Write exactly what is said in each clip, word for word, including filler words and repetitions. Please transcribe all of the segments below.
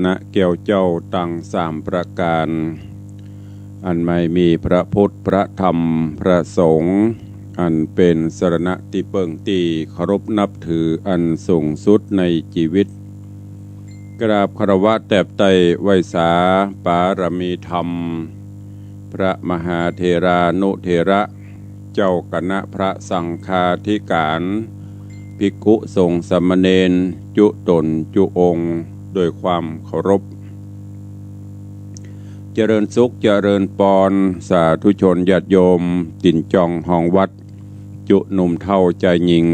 นะแก้วเจ้าตังสามประก๋าน อันหมายมีพระพุทธ พระธรรม พระสงฆ์ อันเป๋นสรณะตี้เปิ้งตี้เคารพนับถืออันสูงสุดในจีวิต กราบคารวะแตบไตร่ไหว้สาปารมีธรรม พระมหาเถรานุเถระ เจ้าคณะพระสังฆาธิก๋าน ภิกขุสงฆ์สามเณร จุ๊ต๋นจุ๊องค์ โดยความเคารพ เจริญสุขเจริญปอน สาธุชนญาติโยม ตี๋นจองฮองวัด จุ๊หนุ่มเฒ่าจายญิง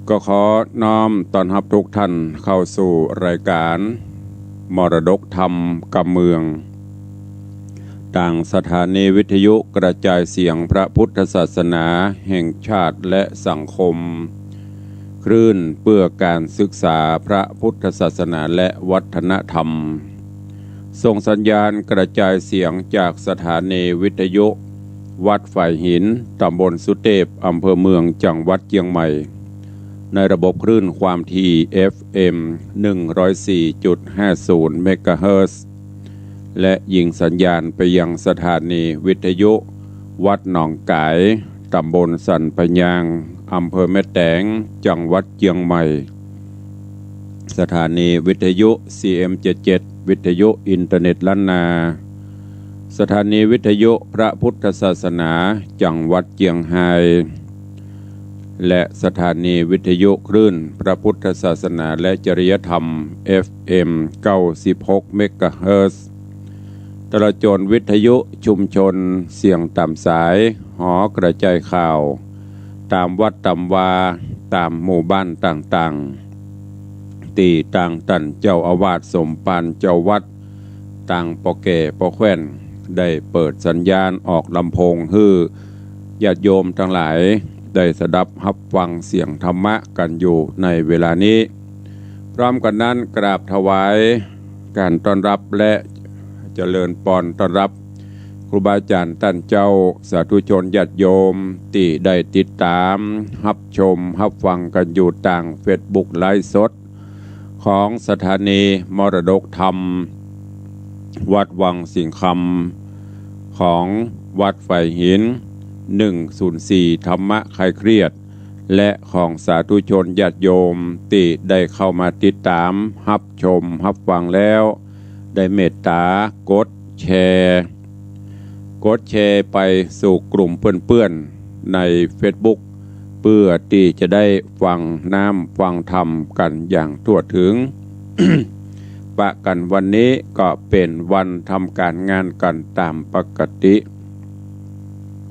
ก็ขอน้อมต้อนฮับทุกท่านเข้าสู่รายก๋านมรดกธรรมกำเมือง ตางสถานีวิทยุกระจายเสียงพระพุทธศาสนาแห่งชาติและสังคม คลื่นเพื่อการศึกษาพระพุทธศาสนาและวัฒนธรรม ส่งสัญญาณกระจายเสียงจากสถานีวิทยุวัดฝายหิน ตำบลสุเตพ อำเภอเมือง จังหวัดเจียงใหม่ ในระบบคลื่นความถี่ เอฟเอ็ม หนึ่งร้อยสี่จุดห้าศูนย์ เมกะเฮิรตซ์ และยิงสัญญาณไปยังสถานีวิทยุวัดหนองก๋าย ตำบลสันปะยาง อำเภอแม่แตง จังหวัดเจียงใหม่ สถานีวิทยุ ซีเอ็มเจ็ดเจ็ด วิทยุอินเทอร์เน็ตล้านนา สถานีวิทยุพระพุทธศาสนา จังหวัดเจียงฮาย และสถานีวิทยุคลื่นพระพุทธศาสนาและจริยธรรม เอฟเอ็ม เก้าสิบหก เมกะเฮิรตซ์ ตลอดจ๋นวิทยุชุมชนเสียงต๋ามสาย หอกระจายข่าว ต๋ามวัดต๋ามวา ต๋ามหมู่บ้านต่างๆ ตี้ตางต้านเจ้าอาวาสสมภารเจ้าวัด ตางป้อแก่ป้อแคว่น ได้เปิดสัญญาณออกลำโพงหื้อญาติโยมตังหลายได้สดับฮับฟังเสียงธรรมะกั๋นอยู่ในเวลานี้ พร้อมกั๋นนั้นกราบถวายก๋านต้อนฮับและเจริญปอนต้อนฮับครูบาอาจ๋ารย์ต้านเจ้า สาธุชนญาติโยมตี้ได้ติดต๋ามฮับชมฮับฟังกั๋นอยู่ตางเฟซบุ๊กไลฟ์สด ของสถานีมรดกธรรม วัดวังสิงห์คำ ของวัดฝายหิน หนึ่งศูนย์สี่ ธรรมะคลายเครียด และของสาธุชนญาติโยมตี้ได้เข้ามาติดต๋ามฮับชมฮับฟังแล้ว ได้เมตต๋ากดแชร์ กดแชร์ไปสู่กลุ่มเปื้อนๆ ในเฟซบุ๊ก เพื่อตี้จะได้ฟังน้ำฟังธรรมกั๋นอย่างทั่วถึง ปะกั๋นวันนี้ก็เป๋นวันทำก๋านงานกั๋นต๋ามปกติ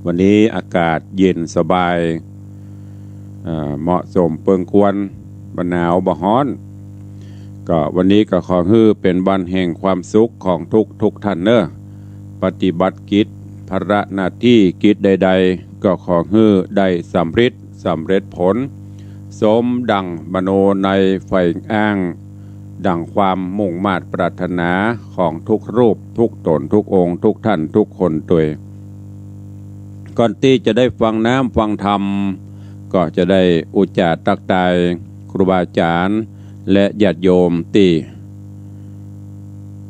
วันนี้อากาศเย็นสบาย อ่า เหมาะสมเปิงควร บ่หนาวบ่ฮ้อน ก็วันนี้ก็ขอหื้อเป๋นวันแห่งความสุขของทุกๆ ท่านเน่อ ปฏิบัติกิจ ภาระหน้าตี้กิจใดๆ ก็ขอหื้อได้สำริด สำเร็จผล สมดั่งมโนในใฝ่อ้าง ดั่งความมุ่งมาดปรารถนาของทุกรูป ทุกต๋น ทุกองค์ ทุกท่าน ทุกคนตวย ก่อนตี้จะได้ฟังน้ำฟังธรรม ก็จะได้อู้จ๋าตั๊กตายครูบาอาจ๋ารย์ และญาติโยมตี้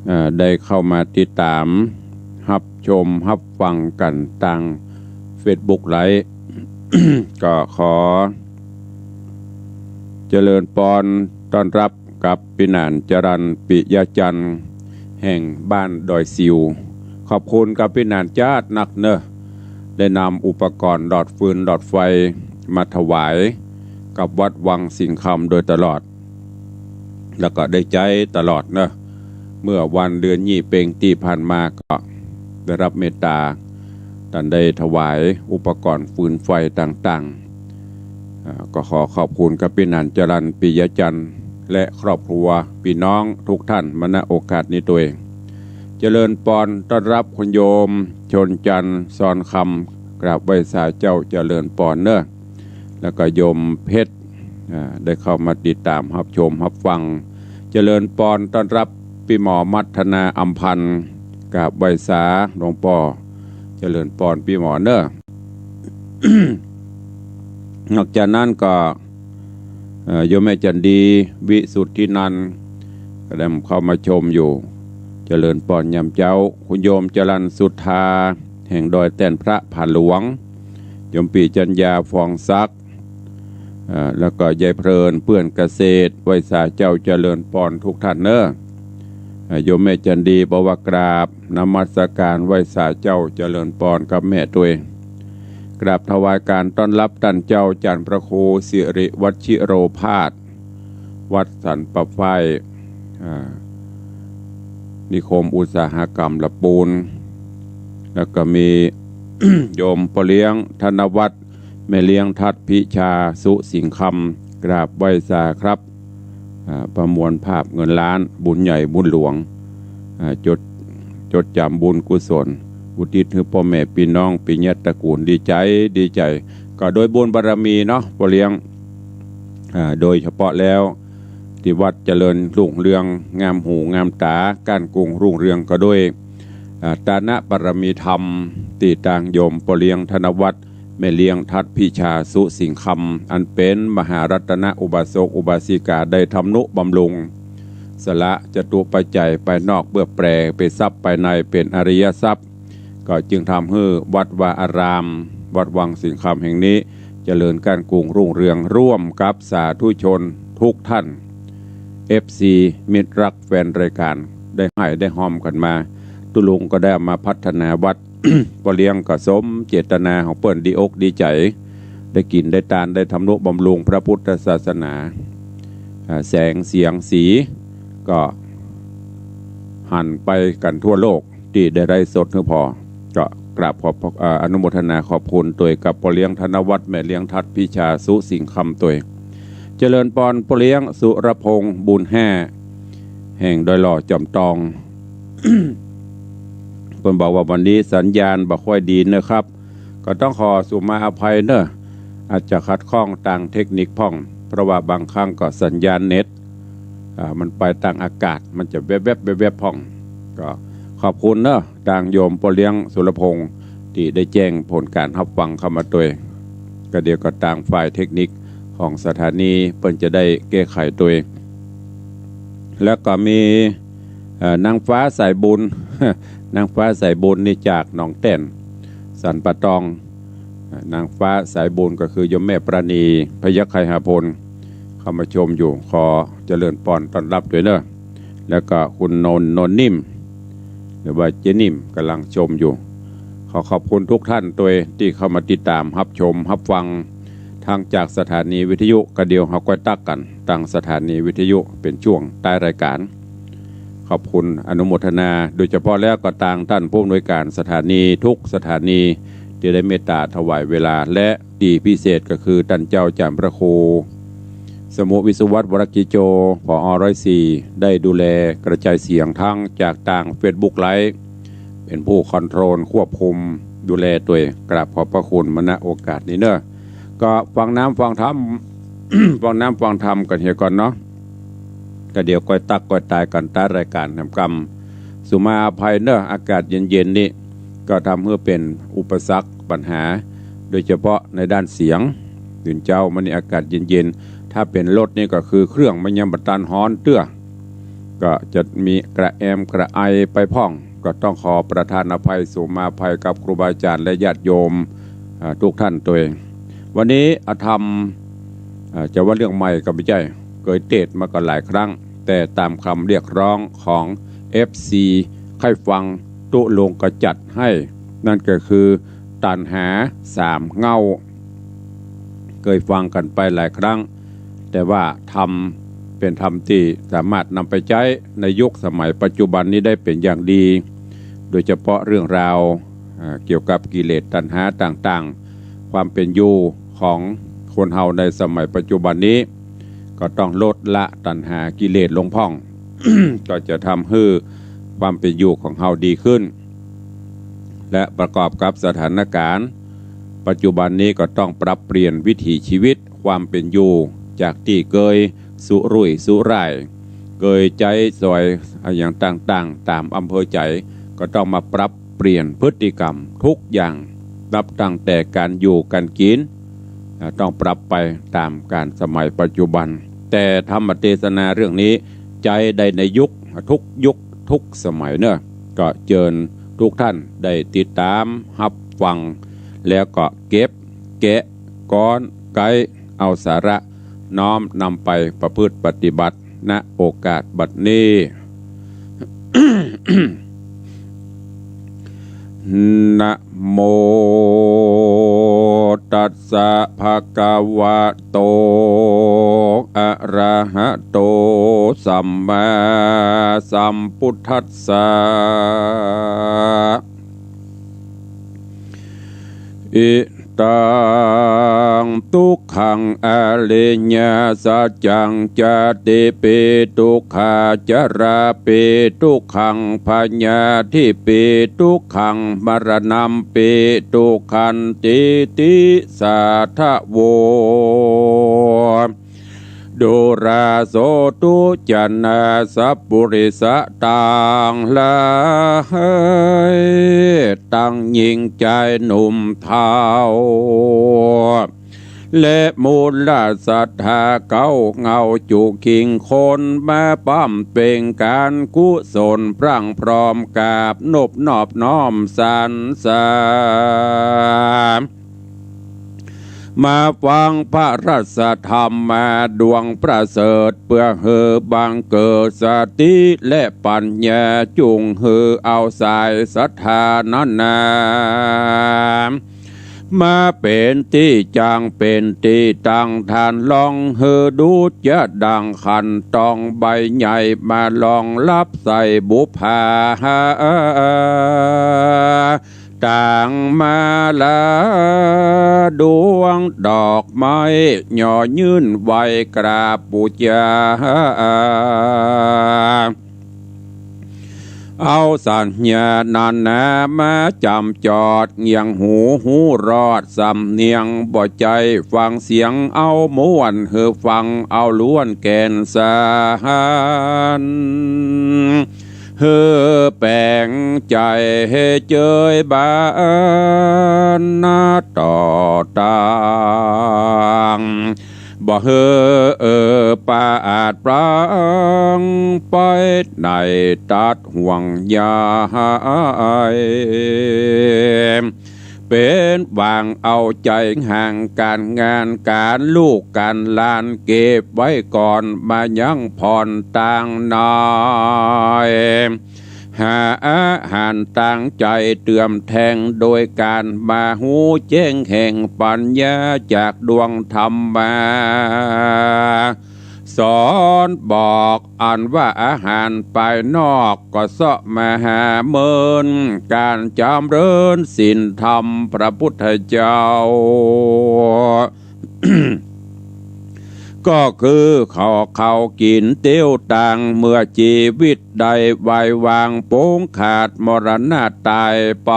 เอ่อ ได้เข้ามาติดต๋ามฮับชมฮับฟังกั๋นตางเฟซบุ๊กไลฟ์ ก็ขอเจริญปอนต้อนฮับกับปี้หนานจรัญ ปิยะจันทร์ แห่งบ้านดอยสิว ขอบคุณกับปี้หนานจ๊าดนักเน่อ ได้นำอุปกรณ์หลอดฟืนหลอดไฟมาถวายกับวัดวังสิงห์คำโดยตลอด แล้วก็ได้ใจ๊ตลอดเน่อ เมื่อวันเดือนยี่เป็งตี้ผ่านมาก็ได้ฮับเมตต๋า ต้านได้ถวายอุปกรณ์ฟืนไฟต่างๆ อ่า ก็ขอขอบคุณกับปี้หนานจรัญ ปิยะจันทร์ และครอบครัวปี้น้องทุกท่านมา ณ โอกาสนี้ตวย เจริญปอนต้อนฮับคุณโยม ชนจันทร์ ซอนคำ กราบไหว้สาเจ้าเจริญปอนเน่อ แล้วก็โยมเพชร อ่า ได้เข้ามาติดต๋ามฮับชมฮับฟัง เจริญปอนต้อนฮับปี้หมอมัทนา อำพันธ์ กราบไหว้สาหลวงป้อ เจริญปอนปี้หมอเน่อ นอกจากนั้นก็ เอ่อ โยมแม่จันดี วิสุทธินันท์ แหลมเข้ามาชมอยู่ เจริญปอนยามเจ๊า คุณโยมจรัญสุธา แห่งดอยแต้นพระผาหลวง โยมปี้จัญญา ฟองศักดิ์ อ่า แล้วก็ยายเพลิน เปื้อนเกษตร ไหว้สาเจ้า เจริญปอนทุกท่านเน้อ อ่า โยมแม่จันดี บอกว่ากราบนมัสการ ไหว้สาเจ้า เจริญปอนกับแม่ตวย กราบถวายการต้อนรับต้านเจ้าจ๋ารย์พระครูสิริวัชชิโรภาส วัดสันป่าฝ้าย อ่า นิคมอุตสาหกรรมละปูน แล้วก็มี โยมป้อเลี้ยงธนวัฒน์ แม่เลี้ยงทัดพิชา สุสิงห์คำ กราบไหว้สาครับ อ่า ประมวลภาพเงินล้าน บุญใหญ่บุญหลวง อ่า จด จดจ๋ำบุญกุศล อุทิศหื้อป้อแม่ปี้น้อง ปิยะตระกูล ดีใจ๋ ดีใจ๋ ก็โดยบุญบารมีเนาะ ป้อเลี้ยง อ่า โดยเฉพาะแล้ว ตี้วัดเจริญรุ่งเรือง งามหูงามต๋า ก้านกุงรุ่งเรืองก็ด้วย อ่า ตานบารมีธรรม ตี้ตางโยมป้อเลี้ยงธนวัฒน์ แม่เลี้ยงทัดพิชา สุสิงห์คำ อันเป๋นมหารัตนอุบาสกอุบาสิกา ได้ทำนุบำรุง สละจตุปัจจัยภายนอกเปื้อแปลเป๋นทรัพย์ภายในเป๋นอริยทรัพย์ ก็จึงทำหื้อวัดวาอาราม วัดวังสิงห์คำแห่งนี้ เจริญก้านกุงรุ่งเรือง ร่วมกับสาธุชนทุกท่าน เอฟซี มิตรรักแฟนรายการ ได้ฮ่วยได้ฮ่อมกั๋นมา ตุ๊ลุงก็ได้เอามาพัฒนาวัด ป้อเลี้ยงก็สมเจตนาของเปิ้น ดีอกดีใจ๋ ได้กิ๋นได้ตาน ได้ทำนุบำรุงพระพุทธศาสนา อ่า แสงเสียงสี ก็หันไปกั๋นทั่วโลก ตี้ได้ไลฟ์สดหื้อผ่อ ก็กราบขอบพระ เอ่อ อนุโมทนาขอบคุณตวยกับป้อเลี้ยงธนวัฒน์ แม่เลี้ยงทัดพิชา สุสิงห์คำตวย เจริญปอนป้อเลี้ยงสุรพงษ์ บุญห้า แห่งดอยหล่อจอมตอง เปิ้นบอกว่าวันนี้สัญญาณบ่ค่อยดีเน้อครับ ก็ต้องขอสุมาอภัยเน้อ อาจจะขัดข้องตางเทคนิคพ่อง เพราะว่าบางครั้งก็สัญญาณเน็ต อ่า มันไปตางอากาศ มันจะแวบๆ แวบๆ พ่อง ก็ขอบคุณเน้อ ตางโยมป้อเลี้ยงสุรพงษ์ ตี้ได้แจ้งผลก๋านฮับฟังเข้ามาตวย ก็เดี๋ยวก็ตางฝ่ายเทคนิคของสถานีเปิ้นจะได้แก้ไขตวย แล้วก็มี เอ่อ นางฟ้าสายบุญ นางฟ้าสายบุญนี่จากหนองแต้น สันป่าตอง นางฟ้าสายบุญก็คือโยมแม่ปราณี พยัคฆ์ไคหาพล เข้ามาชมอยู่ ขอเจริญปอนต้อนรับตวยเน้อ แล้วก็คุณนนท์ นนท์นิ่ม หรือว่าเจ๊นิ่ม ก่ำลังชมอยู่ ขอขอบคุณทุกท่านตวยตี้เข้ามาติดต๋ามฮับชมฮับฟัง ทั้งจากสถานีวิทยุ ก็เดี๋ยวเฮาก้อยตั๊กกั๋นตางสถานีวิทยุเป๋นช่วงต้ายรายก๋าน ขอบคุณอนุโมทนา โดยเฉพาะแล้วก็ตางต้านผู้อำนวยก๋านสถานีทุกสถานีตี้ได้เมตต๋าถวายเวลา และตี้พิเศษก็คือต้านเจ้าจ๋ารย์พระครู สมุห์ วิศวัฒน์ วรกิจโจ ผอ ร้อยสี่ ได้ดูแลกระจายเสียงทั้งจากตางเฟซบุ๊กไลฟ์ เป๋นผู้คอนโทรลควบคุมดูแลตวย กราบขอบพระคุณมา ณ โอกาสนี้เน้อ ก็ฟังน้ำฟังธรรม ฟังน้ำฟังธรรมกั๋นเหียก่อนเนาะ ก็เดี๋ยวก้อยตั๊กก้อยตายกั๋นต้ายรายก๋านแหมกำ สุมาอภัยเน้อ อากาศเย็นๆ นี่ ก็ทำหื้อเป๋นอุปสรรคปัญหา โดยเฉพาะในด้านเสียง ตื่นเจ๊ามานี่อากาศเย็นๆ ถ้าเป๋นรถนี่ก็คือเครื่องมันยังบ่ตันฮ้อนเตื้อ ก็จะมีกระแอมกระไอไปพ่อง ก็ต้องขอประทานอภัย สุมาอภัยกับครูบาอาจ๋ารย์และญาติโยม อ่า ทุกท่านตวย วันนี้เอาธรรม อ่า จะว่าเรื่องใหม่ก็บ่ใจ้ เกยเตสน์มาก็หลายครั้ง แต่ต๋ามกำเรียกฮ้องของ เอฟซี ใค่ฟังตุ๊ลุงก็จัดหื้อ นั่นก็คือตัณหาสามเง้า เกยฟังกั๋นไปหลายครั้ง แต่ว่าธรรมเป๋นธรรมตี้สามารถนำไปใจ๊ในยุคสมัยปัจจุบันนี้ได้เป๋นอย่างดี โดยเฉพาะเรื่องราว อ่า เกี่ยวกับกิเลสตัณหาต่างๆ ความเป๋นอยู่ของคนเฮาในสมัยปัจจุบันนี้ ก็ต้องลดละตัณหากิเลสลงพ่อง ก็จะทำหื้อความเป๋นอยู่ของเฮาดีขึ้น และประกอบกับสถานก๋ารณ์ปัจจุบันนี้ก็ต้องปรับเปลี่ยนวิถีชีวิตความเป๋นอยู่ จากตี้เกยสุรุ่ยสุร่าย เกยใจ๊สอยอะหยังต่างๆ ต๋ามอำเภอใจ๋ ก็ต้องมาปรับเปลี่ยนพฤติกรรมทุกอย่าง นับตั้งแต่ก๋านอยู่ก๋านกิ๋น อ่า ต้องปรับไปต๋ามก๋าลสมัยปัจจุบัน แต่ธรรมเตสนาเรื่องนี้ ใจ๊ได้ในยุค กู้ยุคกู้สมัยเนาะ ก็เจิญกู้ต้านได้ติดต๋ามฮับฟัง แล้วก็เก็บแกะก๊อนไก๊เอาสาระน้อมนำไปประพฤติปฏิบัติ ณ โอกาสบัดนี้ นะโมตัสสะ ภะคะวะโต อะระหะโต สัมมาสัมพุทธัสสะ อิตัง ทุกขัง อริยสัจจัง ชาติปี ทุกขา จราปี ทุกขัง พยาธิปี ทุกขัง มรณัมปี ทุกขันติ ติสาทะโว ดูราโสตุ จะนา สัปปุริสะตังหลาย ตังญิงจายหนุ่มเฒ่า และมูลศรัทธาเก้าเหง้าจุคิงคน มาป้ำเป่งก๋านกุศลพร่างพร้อม กราบนบนอบน้อมสรรเสริญ มาฟังพระสัทธรรมมาดวงประเสริฐ เปื้อหื้อบังเกิดสติและปัญญา จุ่งหื้อเอาสายศรัทธานั้นนา มาเป๋นตี้จังเป๋นตี้ตั้ง ต้านลองหื้อดุจจะดั่งขันตองใบใหญ่ มาลองรับใส่บุปผา ตางมาลาดวงดอกไม้ ย่อยื่นไหว้กราบปู๋จา เอาสัญญานั้นนามาจ๋ำจอด เงี่ยงหูฮู้รอด สำเนียงบ่ใจ้ฟังเสียง เอาม่วนหื้อฟัง เอาล้วนแก่นสาร หื้อแป๋งใจ๋เจยบานนาต่อตาง บ่หื้อเอ่อปาอาจปรางไปในตัดห่วงใย เป๋นหวังเอาใจ๋ห่างก๋านงานก๋านลูกก๋านหลาน เก็บไว้ก่อนมายังผ่อนตางหน่อย หาอาหารตางใจ๋ เติมแทงโดยก๋านมาฮู้แจ้งแห่งปัญญา จากดวงธรรมา สอนบอกอันว่าอาหารภายนอก ก็เซาะมาหาเมินก๋านจ๋ำเริญศีลธรรมพระพุทธเจ้า ก็คือข้าว ข้าวกิ๋นเตี้ยวตาง เมื่อจีวิตได้วายวาง ปงขาดมรณะต๋ายไป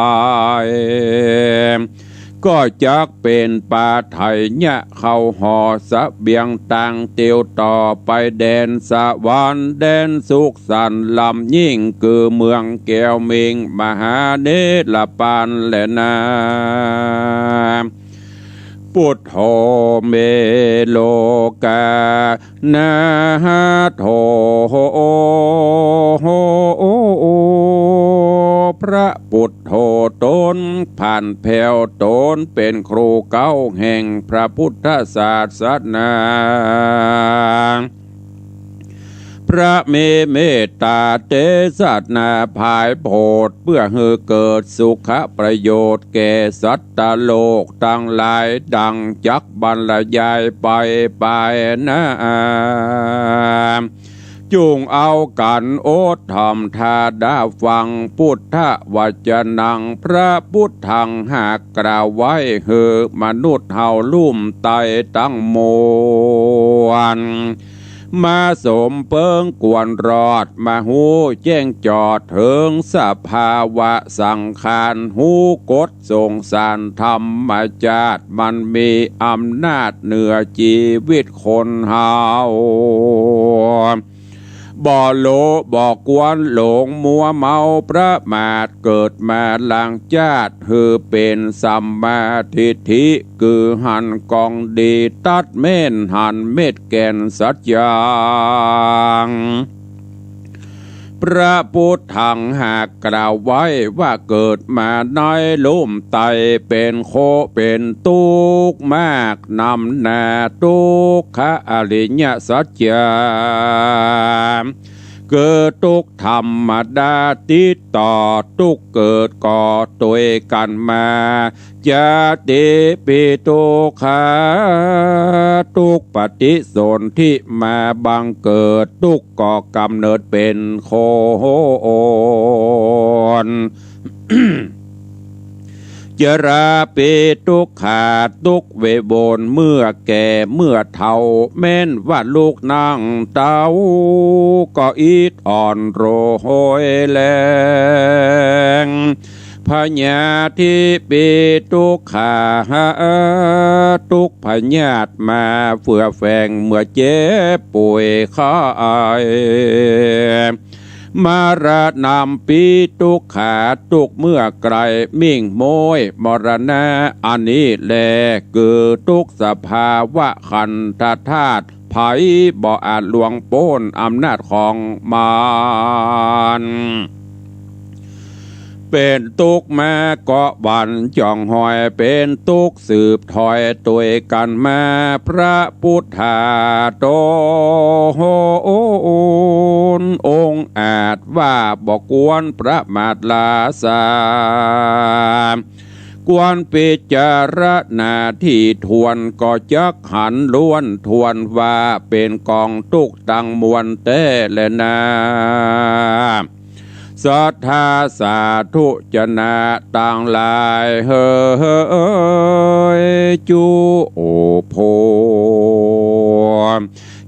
ก็จักเป๋นปาไถยะเข้าห่อเสบียงตางเตียวต่อไปแดนสวรรค์แดนสุขสันต์ล้ำยิ่ง คือเมืองแก้วเม็งมหาเนรปานแลนา พุทโธเมโลกานาโถ พระพุทโธต๋นผ่านแผ้วต๋นเป๋นครูเก๊าแห่งพระพุทธศาสนา พระมีเมตตาเตสนาผายโผด เปื้อหื้อเกิดสุขประโยชน์แก่สัตว์โลกตังหลาย ดังจักบรรยายไปไปนา จุ่งเอากั๋นอดถ่อมถ้าดาฟัง พุทธวจนัง พระพุทธังหากกล่าวไว้ หื้อมนุษย์เฮาลุ่มไต้ตังมวล มาสมเปิงควรรอด มาฮู้แจ้งจอดเถิงสภาวะสังขาร ฮู้กฎสงสารธรรมชาติ มันมีอำนาจเหนือจีวิตคนเฮา บ่โลภบ่กวนหลงมัวเมาประมาท เกิดมาหลังชาติ หื้อเป๋นสัมมาทิฏฐิ คือหันกองดี ตัดแม่นหันเม็ดแก่นสัจจัง พระพุทธังหากกล่าวไว้ว่าเกิดมาในลุ่มไต้เป๋นโขเป๋นตุ๊กข์มากนำหน้าตุ๊กขะอริยสัจจะ คือตุ๊กข์ธรรมดาติดต่อตุ๊กข์เกิดก่อตวยกั๋นมา จาติปิตุกขา ตุ๊กข์ปฏิสนธิมาบังเกิด ตุ๊กข์ก่อกำเนิดเป๋นคน จราปิตุกขา ตุ๊กข์เวทวนเมื่อแก่เมื่อเฒ่า แม้นว่าลูกนั่งเต๊า ก็อิดอ่อนโรยแรง พยาธิปิตุกขา ตุ๊กข์พยาธิมาเฟื่อแฝงเมื่อเจ็บป่วยไข้ มรณัมปิตุกขา ตุ๊กข์เมื่อไกลมิ่งโม้ยมรณะ อันนี้แลคือตุ๊กข์สภาวะขันธธาตุ ใผบ่อาจล่วงป๊นอำนาจของมัน เป๋นตุ๊กข์มาก็หวั่นจ่องหอย เป๋นตุ๊กข์สืบถอยตวยกั๋นมา พระพุทธาโต องค์อาจว่าบ่ควรประมาทลาซา ควรพิจารณาถี่ถ้วน ก็จักหันล้วนถ้วนว่าเป๋นก๋องตุ๊กข์ตังมวลแต๊แลนา ศรัทธาสาธุชนะตังหลายเหย จุ โอ โพ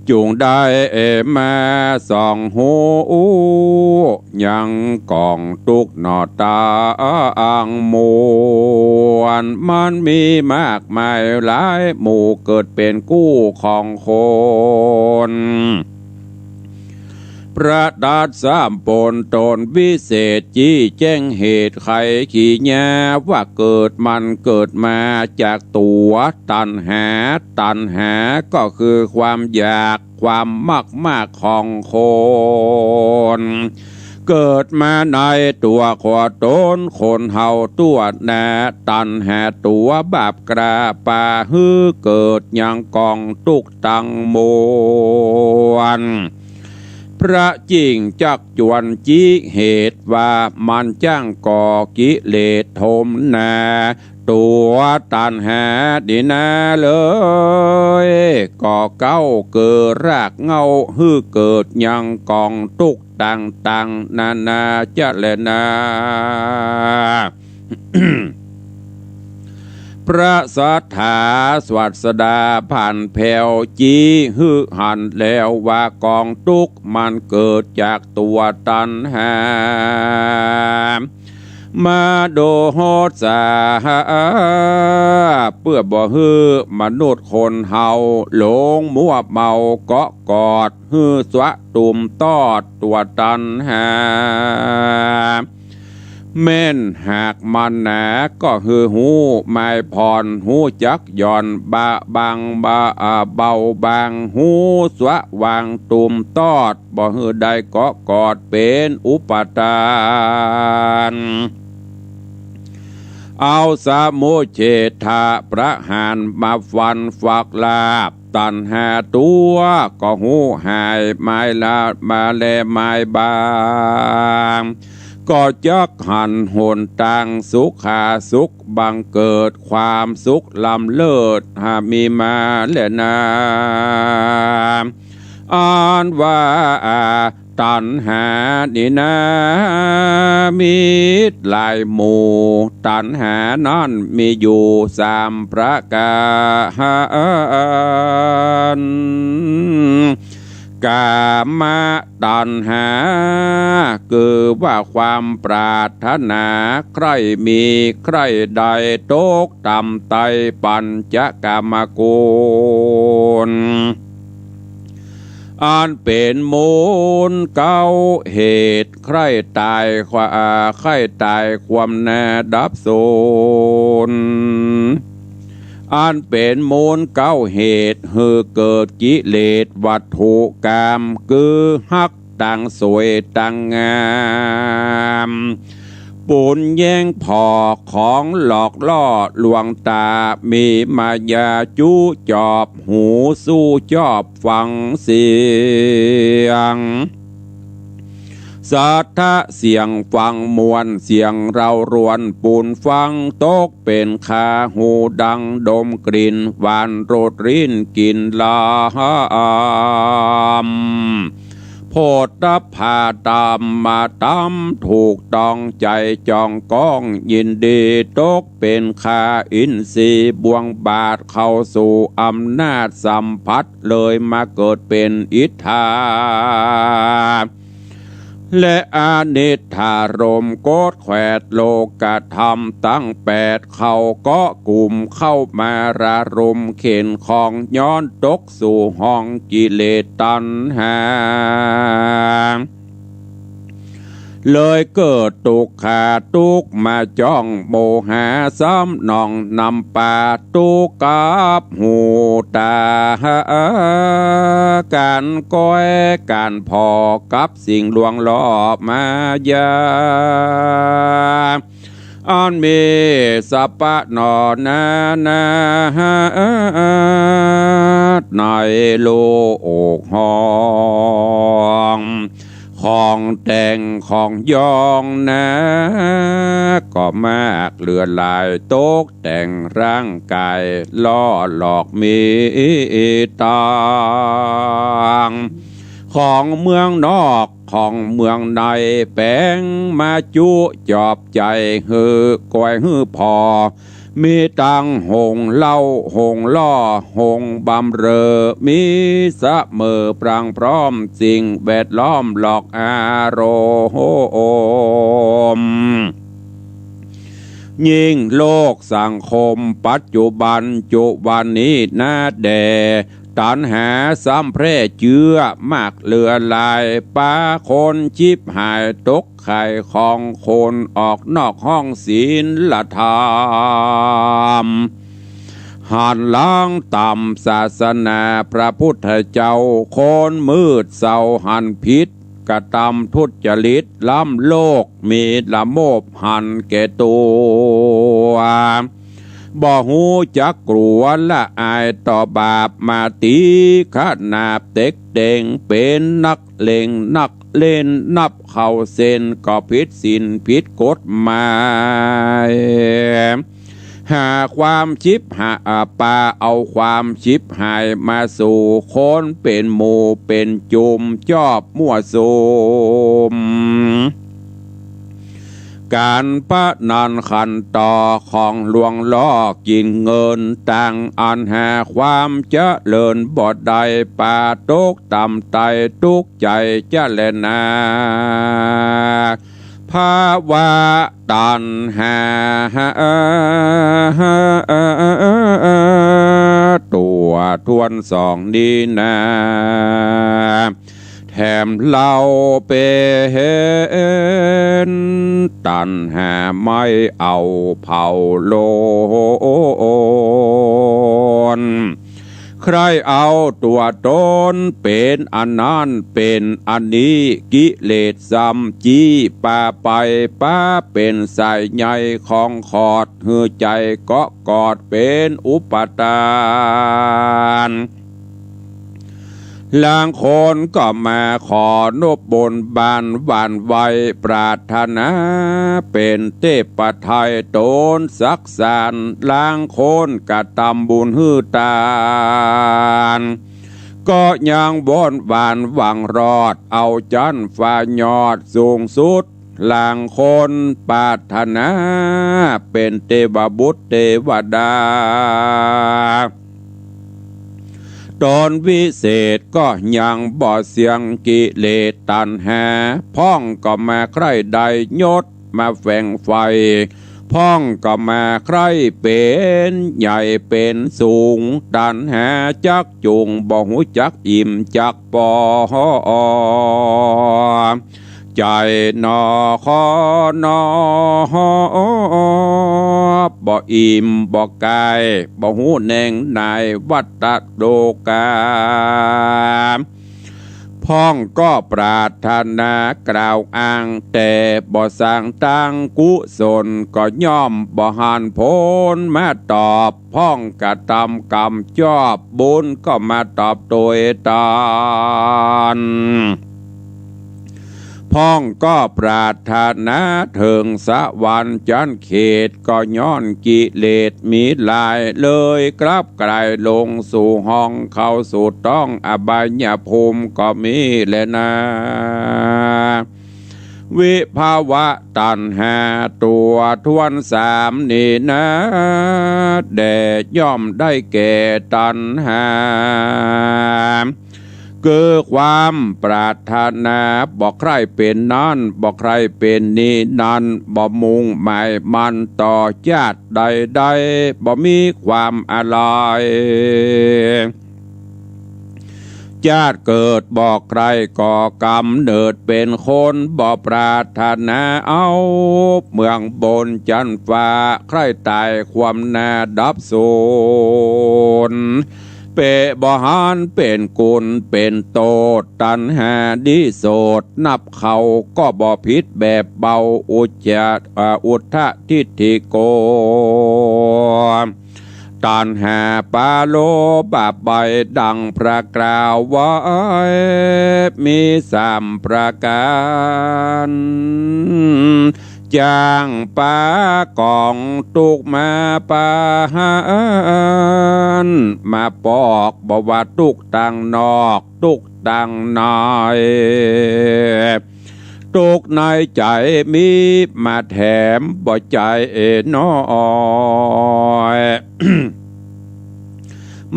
จุ่งได้มาส่องฮู้ ยังก๋องตุ๊กข์หน่อตังมวล มันมีมากมายหลายหมู่ เกิดเป๋นกู้ของคน พระตรัสสามปนตนวิเศษ จี้แจ้งเหตุไขกิริยา ว่าเกิดมันเกิดมาจากตั๋วตัณหา ตัณหาก็คือความอยาก ความมากมากของคน เกิดมาในตั๋วของต๋นคนเฮาตั๋วนา ตัณหาตั๋วบาปกล้าปาหื้อเกิดยังก๋องตุ๊กข์ตังมวล พระจึ่งจักจวนจี้เหตุว่ามันจ้างก่อกิเลสโทมนา ตั๋วตัณหานี้นาเลย ก่อเก๊าเกิดรากเหง้าหื้อเกิดยังก๋องตุ๊กข์ต่างๆ นานาจะแลนา พระศาสดาผันแผวจี้หื้อหันแล้วว่าก๋องตุ๊กข์มันเกิดจากตั๋วตัณหา มโหสา เปื้อบ่หื้อมนุษย์คนเฮาหลงมัวเมาเกาะกอดหื้อสะตุ่มตอดตั๋วตัณหา แม้นหากมันหนาก็หื้อฮู้หมายผ่อน ฮู้จักหย่อนบะบางบะ อ่า เบาบาง ฮู้สะวางตุ่มตอด บ่หื้อได้เกาะกอดเป๋นอุปาทาน เอาสมุจเฉทประหารมาฟันฝักลาบ ตัณหาตั๋วก็ฮู้หายหมายละมาแลหมายบาง ก็จักหันหนตางสุขาสุขบังเกิดความสุขล้ำเลิศหามีมาแลนา อันว่าตัณหานี้นามีหลายหมู่ ตัณหานั้นมีอยู่สามประก๋าน กามตัณหา คือว่าความปรารถนาใคร่มีใคร่ได้ตกต่ำใต้ปัญจกามกุล อันเป๋นมูลเก๊าเหตุใคร่ตายควา ใคร่ตายความนาดับสูญ อันเป๋นมูลเก๊าเหตุหื้อเกิดกิเลสวัตถุกาม คือฮัก ตังสวยตังงาม ปูนแย้งผ่อของหลอกล่อลวงต๋า มีมายาจุจอบหู สู้จอบฟังเสียง สะทะเสียงฟังมวล เสียงเร้ารวนปูนฟัง ตกเป๋นคาหูดัง ดมกลิ่นหวานรสริ้นกลิ่นลำ โผฏฐัพพะธรรมธรรม ถูกต้องใจ๋จ้องก้องยินดี ตกเป๋นคาอินทรีย์บ่วงบาท เข้าสู่อำนาจสัมผัส เลยมาเกิดเป๋นอิทธา และอนิทธารมณ์ กดแขวดโลกธรรมตังแปด เข้าเกาะกุม เข้ามาระรมเข็นของ ย้อนตกสู่ห้องกิเลสตัณหา เลยเกิดตุ๊กขาตุ๊กข์มาจ้อง โมหะซ้ำนองนำปา ตุ๊กข์กับหูต๋า ก๋านก้อยก๋านผ่อ กับสิ่งลวงล่อมายา อันมีสรรพะหนอนานา ในโลกห้อง ของแต่งของย้องนา ก็มากเหลือหลาย ตกแต่งร่างก๋าย ล่อหลอกมีต่าง ของเมืองนอกของเมืองใน แป๋งมาจุจอบใจ๋ หื้อก้อยหื้อผ่อ มีตังโฮงเล่าโฮงล่อโฮงบำเรอ มีเสมอปรังพร้อม สิ่งแวดล้อมหลอกอารมณ์ ยิ่งโลกสังคมปัจจุบันจุวันนี้นาแด่ ตัณหาซ้ำแพร่เจื้อมากเหลือหลาย ปาคนฉิบหายตกไข่ของคน ออกนอกห้องศีลธรรม หันหลังต๋ามศาสนาพระพุทธเจ้า คนมืดเศร้าหันผิด กระตำทุจริตล้ำโลก มีละโมบหันแก่ตั๋ว บ่ฮู้จักกลัวละอายต่อบาป มาตี๋ขนาบเต็กเต็ง เป๋นนักเลงนักเล่น นับเข้าเส้นก็ผิดศีลผิดกฎหมาย หาความฉิบหา อ่า ปาเอาความฉิบหายมาสู่ คนเป๋นหมู่เป๋นจุม จอบมั่วสุม ก๋านพนันขันต่อ ของลวงล่อกิ๋นเงิน ตังอันหาความเจริญบ่ได้ ปาตกต่ำใต้ตุ๊กข์ใจ๋จะแลนา ภาวะตัณหา ตั๋วถ้วนสองนี้นา แถมเล่าเป๋นตัณหาไหม้เอาเผาโลน ใคร่เอาตั๋วต๋นเป๋นอันนั้นเป๋นอันนี้ กิเลสซ้ำจี้ปาไป ปาเป๋นสายใยของขอด หื้อใจ๋เกาะกอดเป๋นอุปาทาน ลางคนก็มาขอนบบนบานหวั่นไหว ปรารถนาเป๋นเทพไทยต๋นสักสาน ลางคนกระตำบุญหื้อตาน ก็ยังวอนหวานหวังรอด เอาจั้นฟ้ายอดสูงสุด ลางคนปรารถนาเป๋นเตวบุตรเตวดา ต๋นวิเศษก็ยังบ่เสี้ยงกิเลสตัณหา พ่องก็มาใคร่ได้ยศมาแฝงใฝ่ พ่องก็มาใคร่เป๋นใหญ่เป๋นสูง ตัณหาจักจูงบ่ฮู้จักอิ่มจักปอ ใจ๋หนอขอหนอ บ่อิ่มบ่กาย บ่ฮู้แหน่งในวัฏฏะโลกา ผ พ่องก็ปรารถนากล่าวอ้าง แต่บ่สร้างตังกุศล ก็ย่อมบ่หันผลมาตอบ พ่องกระตำกรรมจอบ บุญก็มาตอบตวยตน พ่องก็ปรารถนาเถิงสวรรค์จั้นเขต ก็ย้อนกิเลสมีหลาย เลยกลับกลายลงสู่ห้อง เข้าสู่ต้องอบายภูมิก็มีแลนา วิภวะตัณหาตัวถ้วนสามนี้นา แด่ย่อมได้แก่ตัณหา คือความปรารถนา บ่ใคร่เป๋นนั้น บ่ใคร่เป๋นนี้นั้น บ่มุ่งหมายมั่นต่อจาติใดๆ บ่มีความอาลัย จาติเกิดบ่ใคร่ ก่อกำเนิดเป๋นคน บ่ปรารถนาเอาเมืองบนจั้นฟ้า ใคร่ต๋ายความหน้าดับสูญ เป๋นบ่หันเป๋นกุณเป๋นโตษ ตัณหานี้โสด นับเข้าก็บ่ผิดแบบเบา อุจจะ อ่า อุทธทิฏฐิโก ตัณหาปาโลภะใบ้ ดังพระกล่าวไว้ มีสามประก๋าน จ้างปากองทุกข์มาปะหัน มาปอก บ่ว่าทุกข์ตางนอก ทุกข์ตางใน ทุกข์ในใจ๋มีมาแถมบ่ใจ๋น้อย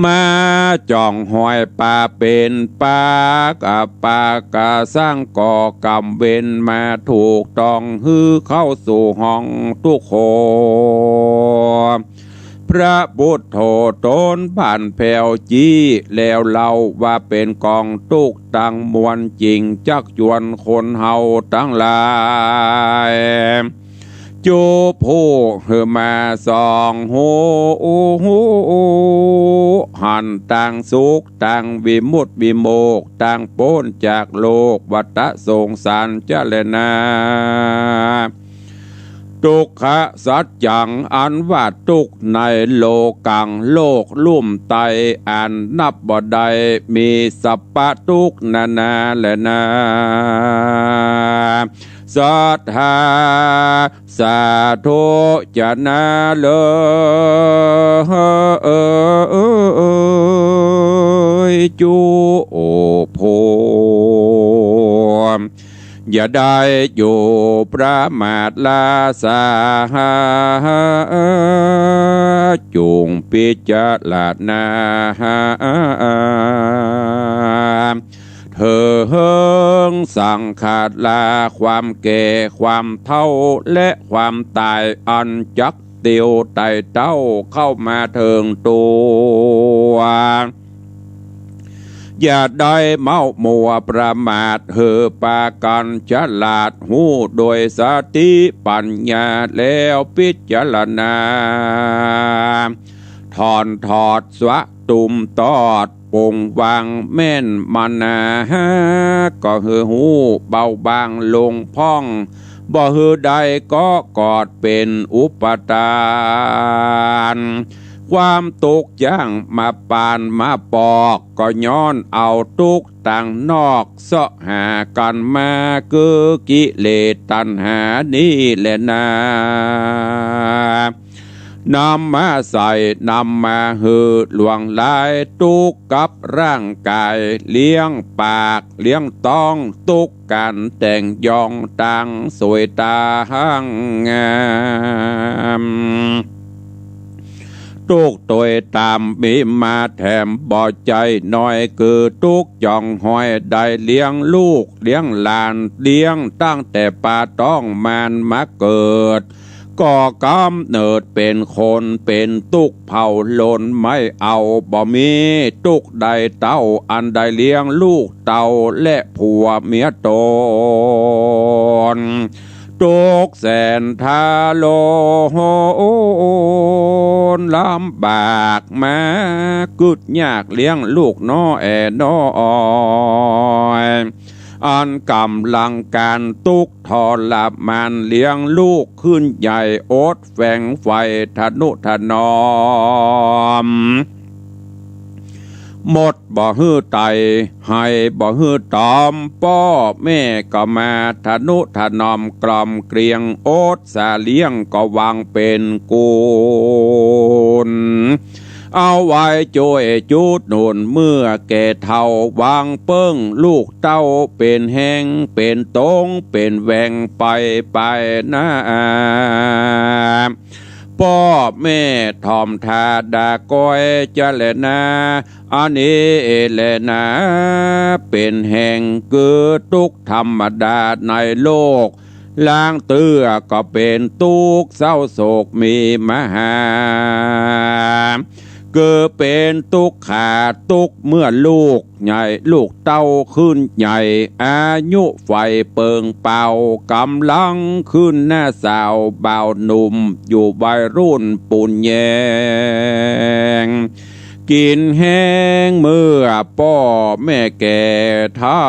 มาจ้องฮอยปาเป๋นปาก อ่า ปากกะสร้างก่อกรรมเวรมาถูกต้อง หื้อเข้าสู่ห้องทุกข์โข พระพุทโธต๋นผ่านแผวจี้ แล้วเล่าว่าเป๋นกองทุกข์ตังมวล จึงจักจวนคนเฮาตังหลาย จุผู้หื้อมาส่องฮู้ หันตางสุข ตางวิมุตติวิโมกข์ ตางป๊นจากโลกวัฏสงสารจะแลนา ทุกขสัจจัง อันว่าทุกข์ในโลกัง โลกลุ่มไต อันนับบ่ได้ มีสัพพะทุกข์นานาแลนา สัทธา สาธุจะนาเลย จุผู้ อย่าได้อยู่ประมาทลาสา จุ่งพิจารณา เถิงสังขารา ความแก่ ความเฒ่า และความต๋าย อันจักเตียวไต่เต้าเข้ามาเถิงตั๋ว อย่าได้เม้ามัวประมาท หื้อปากั๋นฉลาด ฮู้โดยสติปัญญา แล้วพิจารณา ถ่อนถอดสะตุ้มตอด ปงวางแม่นมานา ก็หื้อฮู้เบาบางลงพ่อง บ่หื้อได้ก็กอดเป๋นอุปาทาน ความทุกข์จ้างมาปานมาปอก ก็ย้อนเอาทุกข์ตางนอก เซาะหากั๋นมา คือกิเลสตัณหานี้แลนา นำมาใส่ นำมาหื้อหลวงหลาย ทุกข์กับร่างก๋าย เลี้ยงปาก เลี้ยงต๊อง ทุกข์ก๋านแต่งยอง ตางสวยตางาม ทุกข์ตวยต๋ามมีมาแถมบ่ใจ้น้อย คือทุกข์จ้องฮอย ได้เลี้ยงลูกเลี้ยงหลาน เลี้ยงตั้งแต่ปาต๊องมานมาเกิด ก็ก๋ำเนิดเป๋นคน เป๋นตุ๊กข์เผาลนไม่เอา บ่มีตุ๊กข์ใดเต้า อันได้เลี้ยงลูกเต้าและผัวเมียต๋น ตุ๊กข์แสนทรหดลำบากมา กึ๊ดยากเลี้ยงลูกน้อยน้อย อันก๋ำลังก๋านตุ๊กข์ทรมาน เลี้ยงลูกขึ้นใหญ่อดแฝงใฝ่ทะนุถนอม หมดบ่หื้อไต่ ไห้บ่หื้อต๋อม ป้อแม่ก็มาทะนุถนอมกล่อมเกลี้ยง อดสาเลี้ยงก็หวังเป๋นกุศล เอาไว้จ้วยจุดหนุนเมื่อแก่เฒ่า หวังเปิ้งลูกเต้าเป๋นแฮง เป๋นตงเป๋นแหว่งไปไปหน้า ป้อแม่ถ่อมทาดาก้อยจะแลนา อันนี้แลนา เป๋นแฮงคือตุ๊กข์ธรรมดาในโลก ลางเตื้อก็เป๋นตุ๊กข์เศร้าโศกมีมหา คือเป๋นตุ๊กขาตุ๊กข์เมื่อลูกใหญ่ลูกเต้าขึ้นใหญ่ อายุใฝ่เปิงเป่า ก๋ำลังขึ้นหน้าสาวบ่าวหนุ่ม อยู่วัยรุ่นปูนแยง กิ๋นแฮงเมื่อป้อแม่แก่เฒ่า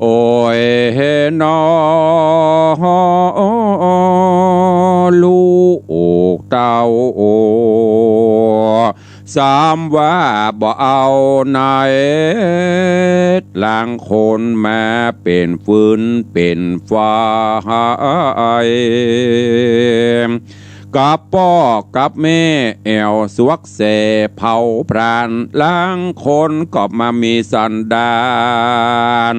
โอ้ยน้อ ลูกเต้า สามว่าบ่เอาไหน ลางคนมาเป๋นฟืนเป๋นไฟ กับป้อกับแม่แอ่วสวกแสเผาผลาญ ลางคนก็มามีสันดาน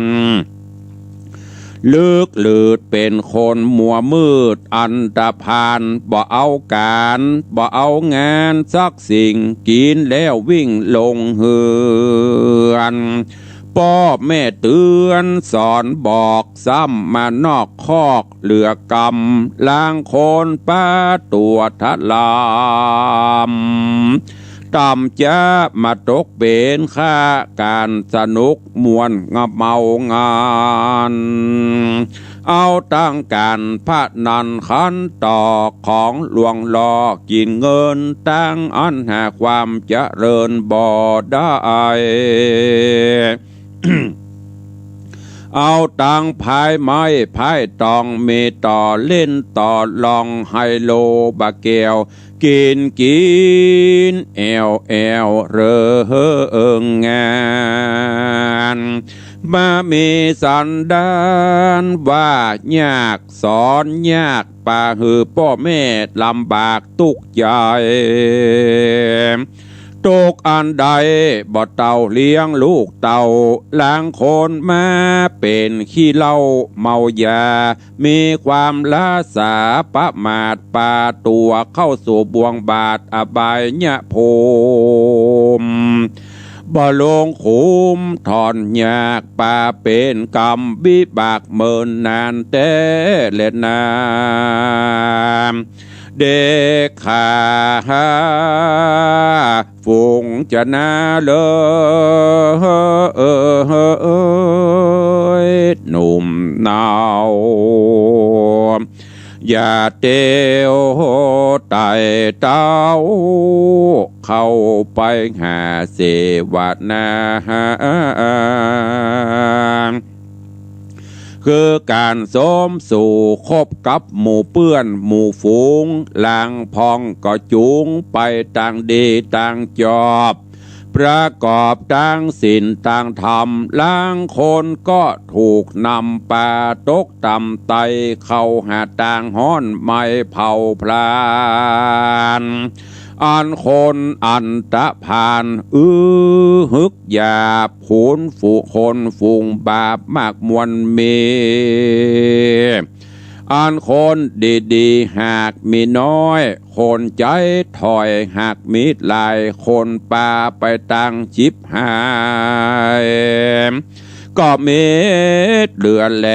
ลึกลืดเป๋นคนมัวมืดอันธพาล บ่เอาก๋าน บ่เอางานสักสิ่ง กิ๋นแล้ววิ่งลงเฮือน ป้อแม่เตื๋อนสอนบอก ซ้ำมานอกคอกเหลือกำ ลางคนปาตั๋วทะลาม ต่ำจ๊ามาตกเป๋นข้าก๋านสนุกม่วนงะเมางาน เอาตั้งก๋านพนันขันต่อของหลวงหล่อ กิ๋นเงินตังอั้นหาความเจริญบ่ได้ เอาตังพายไม้พายตอง มีต่อเล่นต่อลองไฮโลบาแก้ว กิ๋นกิ๋นแอ่วแอ่วเริงงาน มามีสันดานว่ายากสอนยาก ปาหื้อป้อแม่ลำบากตุ๊กข์ใจ๋ ตุ๊กข์อันใดบ่เต้าเลี้ยงลูกเต้า ลางคนมาเป๋นขี้เหล้าเมายา มีความละสาประมาท ปาตั๋วเข้าสู่บ่วงบาปอบายภูมิ บ่ลงขุมถอนยาก ปาเป๋นกรรมวิบากเมินนานแต๊แลนา เด็กขาฝูงจะนาเลิย หนุ่มเนา อย่าเตียวไต่เต้า เข้าไปหาเสวนา คือก๋านสมสู่คบกับหมู่เปื้อนหมู่ฝูง ลางพ่องก็จูงไปตางดีตางจอบ ประกอบตางศีลตางธรรม ลางคนก็ถูกนำปาตกต่ำไต เข้าหาตางฮ้อนไหม้เผาผลาญ อันคนอันธพาล อื้อหึกหยาบ คนฝูง คนฝูงบาปมากมวลมี อันคนดีๆ หากมีน้อย คนใจ๋ถ้อยหากมีหลาย คนปาไปตางฉิบหาย ก็มีเหลือแล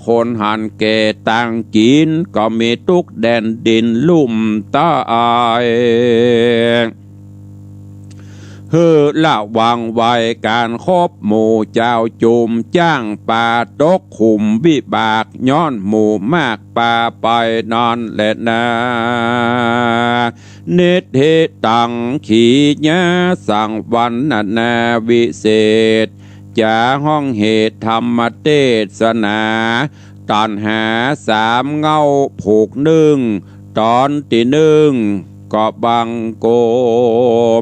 คนหันแก่ตางกิ๋น ก็มีตุ๊กข์แดนดินลุ่มใต้ หื้อระวังไว้ก๋านคบหมู่จาวจุ่ม จ๊างปลาตกขุมวิบาก ย้อนหมู่มากปลาไปนั้นแลนา นิทธิตัง ขีญา สัง วรรณนาวิเศษ จ๋าฮ้องเหตุธรรมเตสนา ตัณหาสามเง้าผูกนึ่ง ต๋อนตี้นึ่ง ก็บังค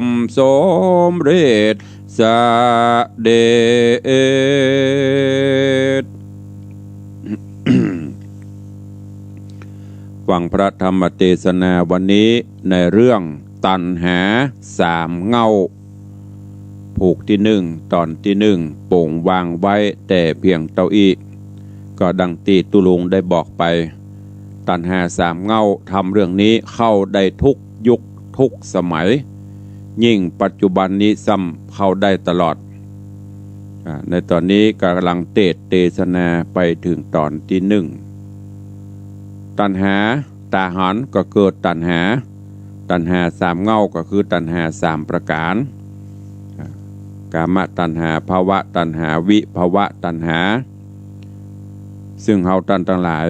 มสมเร็จเสด็จ ฟังพระธรรมเตสนาวันนี้ในเรื่องตัณหาสามเง้า ผูกตี้นึ่ง ต๋อนตี้นึ่ง ปงวางไว้แต่เพียงเต้าอี้ ก็ดังตี้ตุ๊ลุงได้บอกไป ตัณหาสามเง้า ธรรมเรื่องนี้เข้าได้ทุกยุคทุกสมัย ยิ่งปัจจุบันนี้ซ้ำเข้าได้ตลอด อ่า ในต๋อนนี้ก่ำลังเตสน์เตสนาไปเถิงต๋อนตี้นึ่ง ตัณหา ต๋าหันก็เกิดตัณหา ตัณหาสามเง้าก็คือตัณหาสามประก๋าน อ่า กามตัณหา ภวตัณหา วิภวตัณหา ซึ่งเฮาต้านตังหลาย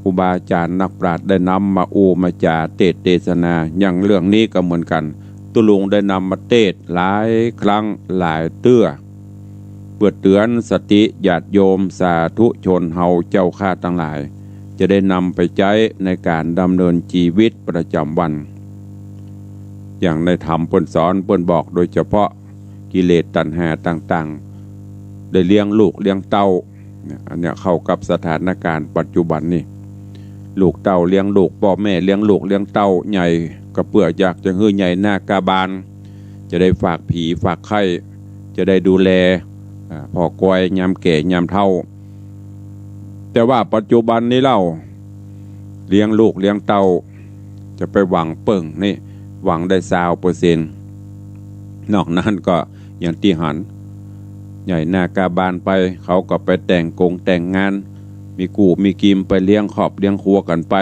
ครูบาอาจ๋ารย์นักปราชญ์ได้นำมาอู้มาจ๋าเตสน์เตสนา อย่างเรื่องนี้ก็เหมือนกั๋น ตุ๊ลุงได้นำมาเตสน์หลายครั้งหลายเตื้อ เปื้อเตื๋อนสติญาติโยมสาธุชนเฮาเจ้าข้าตังหลาย จะได้นำไปใจ๊ในก๋านดำเนินจีวิตประจ๋ำวัน อย่างในธรรมเปิ้นสอนเปิ้นบอกโดยเฉพาะกิเลสตัณหาต่างๆ ได้เลี้ยงลูกเลี้ยงเต้า เนี่ย อันเนี้ยเข้ากับสถานก๋ารณ์ปัจจุบันนี่ ลูกเต้าเลี้ยงลูก ป้อแม่เลี้ยงลูกเลี้ยงเต้าใหญ่ ก็เปื้ออยากจะหื้อใหญ่หน้ากาบาน จะได้ฝากผีฝากไข้ จะได้ดูแล อ่า ผ่อกอยยามแก่ยามเฒ่า แต่ว่าปัจจุบันนี้เล่า เลี้ยงลูกเลี้ยงเต้า จะไปหวังเปิ้งนี่ หวังได้ซาวเปอร์เซ็นต์ นอกนั้นก็อย่างตี้หัน ใหญ่หน้ากาบานไป เขาก็ไปแต่งกงแต่งงาน มีกู้มีกิม ไปเลี้ยงครอบเลี้ยงครัวกั๋นไป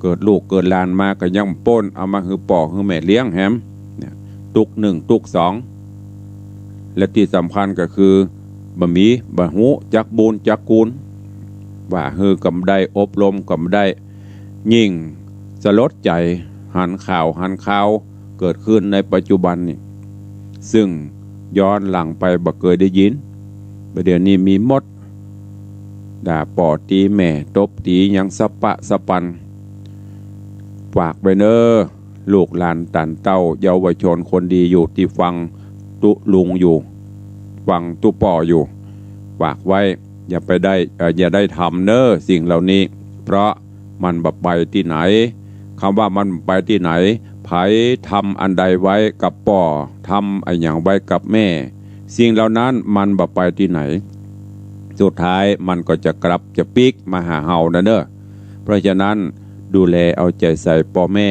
เกิดลูกเกิดหลานมาก็ยังป้น เอามาหื้อป้อหื้อแม่เลี้ยงแหม เนี่ย ตุ๊กข์นึ่งตุ๊กข์สอง และตี้สำคัญก็คือ บ่มี บ่ฮู้จักบุญจักคุณ ว่าหื้อก็บ่ได้ อบรมก็บ่ได้ ยิ่งสลดใจ๋ หันข่าวหันคาวเกิดขึ้นในปัจจุบันนี่ ซึ่งย้อนหลังไปบ่เกยได้ยิน บ่าเดี่ยวนี้มีหมด ด่าป้อตี๋แม่ ตบตี๋หยังสะปะสะปัน ฝากไว้เน้อ ลูกหลานต้านเต้าเยาวชนคนดีอยู่ตี้ฟังตุ๊ลุงอยู่ ฟังตุ๊ป้ออยู่ ฝากไว้ อย่าไปได้ เอ่อ อย่าได้ทำเน้อสิ่งเหล่านี้ เพราะมันบ่ไปตี้ไหน กำว่ามันบ่ไปตี้ไหน ใผทำอันใดไว้กับป้อ ทำอะหยังไว้กับแม่ สิ่งเหล่านั้นมันบ่ไปตี้ไหน สุดท้ายมันก็จะกลับจะปิ๊กมาหาเฮานะเน้อ เพราะฉะนั้นดูแลเอาใจ๋ใส่ป้อแม่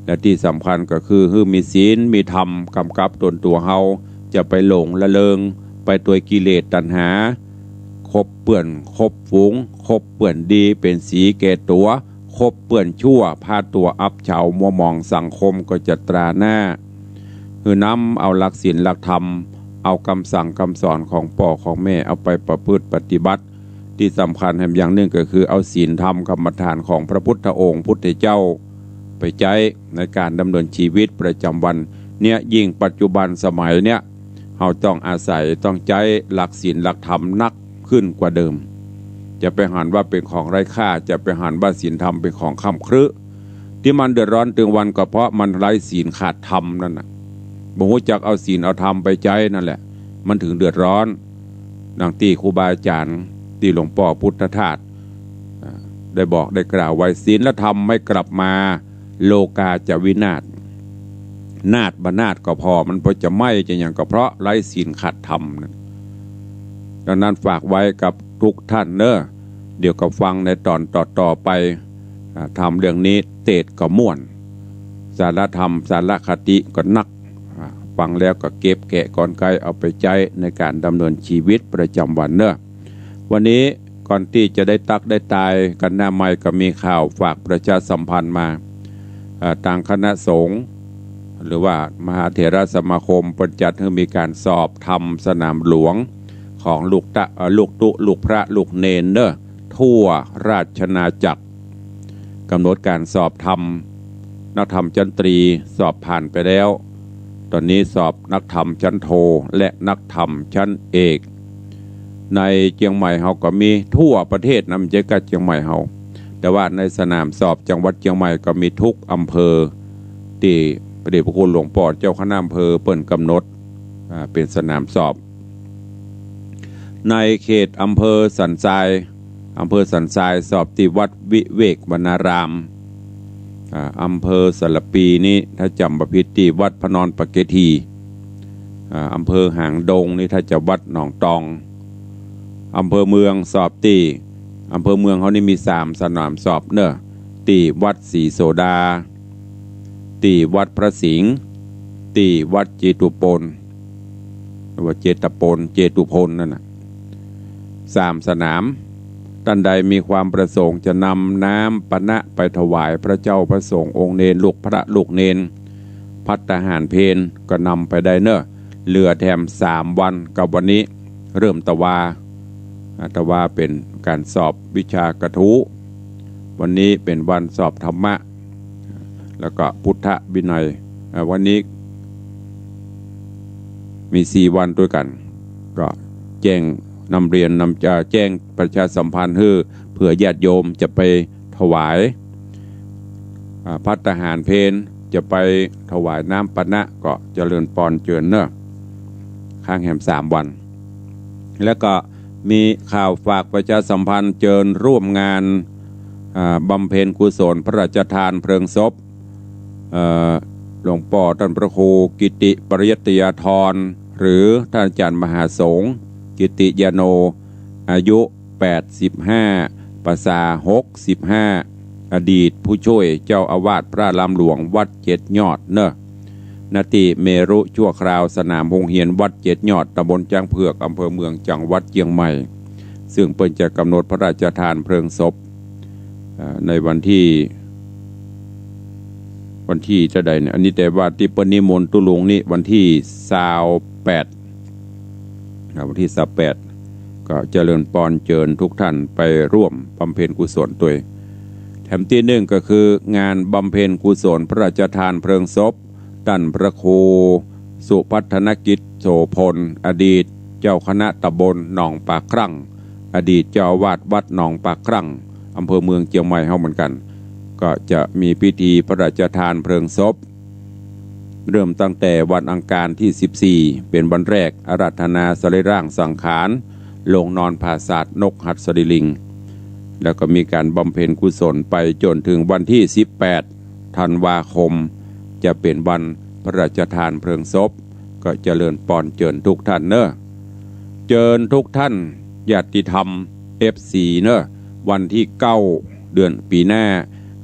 และตี้สำคัญก็คือหื้อมีศีลมีธรรมก๋ำกับตนตั๋วเฮา จะไปหลงละเริงไปตวยกิเลสตัณหา คบเปื้อนคบฝูง คบเปื้อนดีเป๋นสีแก่ตั๋ว คบเปื้อนชั่วพาตั๋วอับเฉามัวหมอง สังคมก็จะตราหน้า หื้อนำเอาหลักศีลหลักธรรม เอากำสั่งกำสอนของป้อของแม่เอาไปประพฤติปฏิบัติ ตี้สำคัญแหมอย่างนึ่งก็คือเอาศีลธรรมกรรมฐานของพระพุทธองค์พุทธเจ้า ไปใจ๊ในก๋านดำเนินจีวิตประจ๋ำวัน เนี่ยยิ่งปัจจุบันสมัยเนี่ย เฮาต้องอาศัยต้องใจ๊หลักศีลหลักธรรมนักขึ้นกว่าเดิม จะไปหันว่าเป๋นของไร้ค่า จะไปหันว่าศีลธรรมเป๋นของค่ำครึ ตี้มันเดือดร้อนตึงวันก็เพราะมันไร้ศีลขาดธรรมนั่นน่ะ บ่ฮู้จักเอาศีลเอาธรรมไปใจ๊นั่นแหละ มันเถิงเดือดร้อน ดังตี้ครูบาอาจ๋ารย์ ตี้หลวงป้อพุทธทาส อ่า ได้บอกได้กล่าวไว้ ศีลธรรมไม่กลับมา โลกาจะวินาศ นาฏบ่นาฏก็ผ่อ มันบ่จะไหม้จะหยังก็เพราะไร้ศีลขาดธรรมนั่น ดังนั้นฝากไว้กับทุกท่านเน้อ เดี๋ยวก็ฟังในต๋อนต่อๆ ไป อ่า ธรรมเรื่องนี้เตสน์ก็ม่วน สาระธรรมสาระคติก็นัก อ่า ฟังแล้วก็เก็บแกะกลไกเอาไปใจ๊ในก๋านดำเนินจีวิตประจ๋ำวันเน้อ วันนี้ก่อนตี้จะได้ตั๊กได้ตายกั๋นหน้าไมค์ก็มีข่าวฝากประชาสัมพันธ์มา อ่า ตางคณะสงฆ์ หรือว่ามหาเถรสมาคมเปิ้นจัดหื้อมีก๋านสอบธรรมสนามหลวงของลูกตะ เอ่อ ลูกตุ๊ ลูกพระ ลูกเณรเน่อ ทั่วราชอาณาจักร ก๋ำหนดก๋านสอบธรรม นักธรรมชั้นตรีสอบผ่านไปแล้ว ต๋อนนี้สอบนักธรรมชั้นโท และนักธรรมชั้นเอก ในเจียงใหม่เฮาก็มีทั่วประเทศนะ บ่ใจ้ก้าเจียงใหม่เฮา แต่ว่าในสนามสอบจังหวัดเจียงใหม่ก็มีทุกอำเภอ ตี้พระเดชพระคุณหลวงป้อเจ้าคณะอำเภอเปิ้นก๋ำหนด อ่า เป๋นสนามสอบ ในเขตอำเภอสันทราย อำเภอสันทรายสอบตี้วัดวิเวกวนาราม อ่า อำเภอสารภีนี่ถ้าจ๋ำบ่ผิดตี้วัดพระนอนปะเกที อ่า อำเภอหางดงนี่ถ้าจะวัดหนองตอง อำเภอเมืองสอบตี้ อำเภอเมืองเฮานี่มีสามสนามสอบเน่อ ตี้วัดศรีโสดา ตี้วัดพระสิงห์ ตี้วัดเจตุปน หรือว่าเจตปน เจตุพลนั่นน่ะ สามสนาม ต้านใดมีความประสงค์จะนำน้ำปานะไปถวายพระเจ้าพระสงฆ์องค์เณร ลูกพระลูกเณร ภัตตาหารเพลก็นำไปได้เน่อ เหลือแถมสามวันกับวันนี้ เริ่มตะวา อ่า ตะวาเป๋นก๋านสอบวิชากระทู้ วันนี้เป๋นวันสอบธรรมะ แล้วก็พุทธวินัย อ่า วันนี้มีสี่วันตวยกั๋น ก็แจ้งนำเรียนนำ เอ่อ แจ้งประชาสัมพันธ์หื้อ เผื่อญาติโยมจะไปถวาย อ่า ภัตตาหารเพล จะไปถวายน้ำปานะ ก็เจริญปอนเจิญเน่อ ค้างแหมสามวัน แล้วก็มีข่าวฝากประชาสัมพันธ์เจิญร่วมงาน อ่า บำเพ็ญกุศลพระราชทานเพลิงศพ เอ่อ หลวงป้อต้านพระครูกิติปริยัตยาธร หรือต้านอาจ๋ารย์มหาสงฆ์ กิติยาโน อายุแปดสิบห้า พรรษาหกสิบห้า อดีตผู้ช่วยเจ้าอาวาสพระอารามหลวงวัดเจ็ดยอดเน่อ ณ ตี้เมรุชั่วคราวสนามโฮงเฮียนวัดเจ็ดยอด ตำบลจ๊างเผือก อำเภอเมือง จังหวัดเจียงใหม่ ซึ่งเปิ้นจะก๋ำหนดพระราชทานเพลิงศพ เอ่อ ในวันตี้ วันตี้เต้าใดเนี่ย อันนี้แต่ว่าตี้เปิ้นนิมนต์ตุ๊ลุงนี่วันตี้ซาวแปด อ่า วันตี้ซาวแปด ก็เจริญปอนเจิญทุกท่านไปร่วมบำเพ็ญกุศลตวย แถมตี้นึ่งก็คืองานบำเพ็ญกุศลพระราชทานเพลิงศพ ต้านพระครูสุพัฒนกิจโสพล อดีตเจ้าคณะตำบลหนองปากครั่ง อดีตเจ้าอาวาสวัดหนองปากครั่ง อำเภอเมืองเจียงใหม่เฮาเหมือนกั๋น ก็จะมีพิธีพระราชทานเพลิงศพ เริ่มตั้งแต่วันอังคารตี้สิบสี่ เป๋นวันแรก อาราธนาสรีร่างสังขาร ลงนอนผาสาทนกหัสดีลิง แล้วก็มีก๋านบำเพ็ญกุศลไปจ๋นเถิงวันตี้สิบแปด ธันวาคม จะเป๋นวันพระราชทานเพลิงศพ ก็เจริญปอนเจิญทุกท่านเน่อ เจิญทุกท่านญาติธรรม เอฟซี เน่อ วันตี้เก้า เดือนปี๋หน้า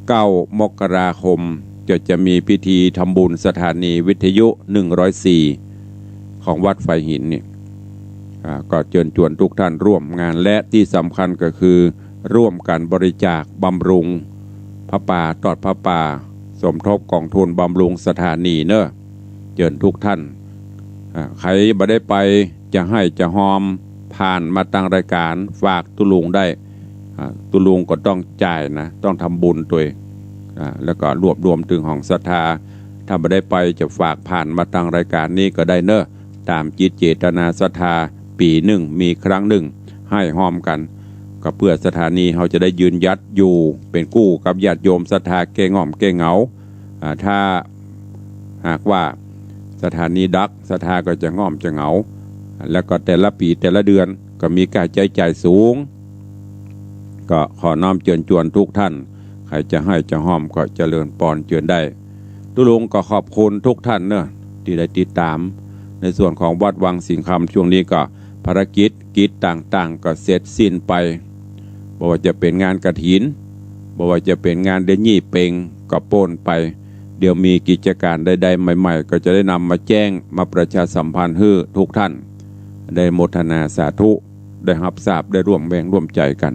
เก้ามกราคม จะ จะมีพิธีทำบุญสถานีวิทยุหนึ่งร้อยสี่ ของวัดฝายหินนี่ อ่า ก็เจิญจวนทุกท่านร่วมงาน และตี้สำคัญก็คือร่วมกั๋นบริจาคบำรุงผ้าป่า ตอดผ้าป่า สมทบก๋องทุนบำรุงสถานีเน่อ เจิญทุกท่าน อ่า ใผบ่ได้ไป จะไห้จะฮอม ผ่านมาตางรายก๋าน ฝากตุ๊ลุงได้ อ่า ตุ๊ลุงก็ต้องจ่ายนะ ต้องทำบุญตวย อ่า แล้วก็รวบรวมเถิงของศรัทธา ถ้าบ่ได้ไปจะฝากผ่านมาตางรายก๋านนี้ก็ได้เน่อ ต๋ามจิตเจตนาศรัทธา ปี๋นึ่งมีครั้งนึ่ง ไห้ฮอมกั๋น ก็เปื้อสถานีเฮาจะได้ยืนหยัดอยู่เป๋นกู้กับญาติโยมศรัทธาแก้ง่อมแก้เหงา อ่า ถ้าหากว่าสถานีดับ ศรัทธาก็จะง่อมจะเหงา แล้วก็แต่ละปี๋แต่ละเดือนก็มีก้าใจ๊จ่ายสูง ก็ขอน้อมเจิญจวนทุกท่าน ใผจะไห้จะฮอมก็เจริญปอนเจิญได้ ตุ๊ลุงก็ขอบคุณทุกท่านเน่อ ตี้ได้ติดต๋าม ในส่วนของวัดวังสิงห์คำ ช่วงนี้ก็ภารกิจ กิจต่างๆ ก็เสร็จสิ้นไป บ่ว่าจะเป๋นงานกฐิน บ่ว่าจะเป๋นงานเดือนยี่เป็ง ก็ป๊นไป เดี๋ยวมีกิจก๋านใดๆ ใหม่ๆ ก็จะได้นำมาแจ้ง มาประชาสัมพันธ์หื้อทุกท่าน ได้โมทนาสาธุ ได้ฮับทราบ ได้ร่วมแฮงร่วมใจ๋กั๋น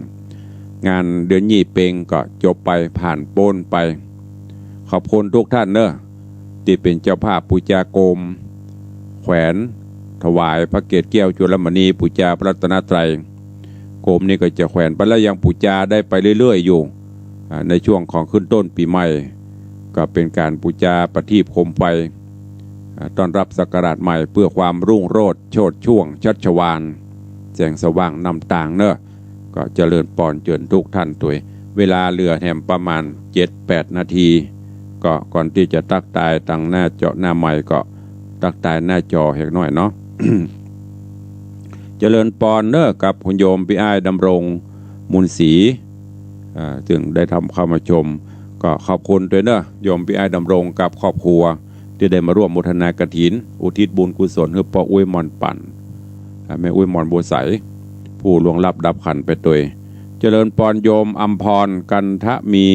งานเดือนยี่เป็งก็จบไป ผ่านป๊นไป ขอบคุณทุกท่านเน่อ ตี้เป๋นเจ้าภาพปู๋จาโกม แขวนถวายพระเกศแก้วจุลมณี ปู๋จาพระรัตนตรัย โกมนี้ก็จะแขวนไปแล้วยังปู๋จาได้ไปเรื่อยๆ อยู่ อ่า ในช่วงของขึ้นต้นปี๋ใหม่ ก็เป๋นก๋านปู๋จาประทีปโคมไฟ อ่า ต้อนรับศักราชใหม่เพื่อความรุ่งโรจน์โชติช่วงชัชวาล แสงสว่างนำตางเนาะ ก็เจริญปอนเจิญกู้ต้านตวย เวลาเหลือแหมประมาณเจ็ดแปดนาที ก็ก่อนตี้จะตั๊กตายตางหน้าจอหน้าไมค์ก็ตั๊กตายหน้าจอแหมหน้อยเนาะ เจริญปอนเนาะกับคุณโยมปี้อ้ายดำรง มูลศรี อ่า ซึ่งได้ทำเข้ามาชม ก็ขอบคุณตวยเนาะ โยมปี้อ้ายดำรงกับครอบครัว ตี้ได้มาร่วมโมทนากฐิน อุทิศบุญกุศลหื้อป้ออุ๊ยหม่อนปั่น อ่า แม่อุ๊ยหม่อนบัวใส ผู้ล่วงลับดับขันไปตวย เจริญปอนโยมอำพร กันทะมี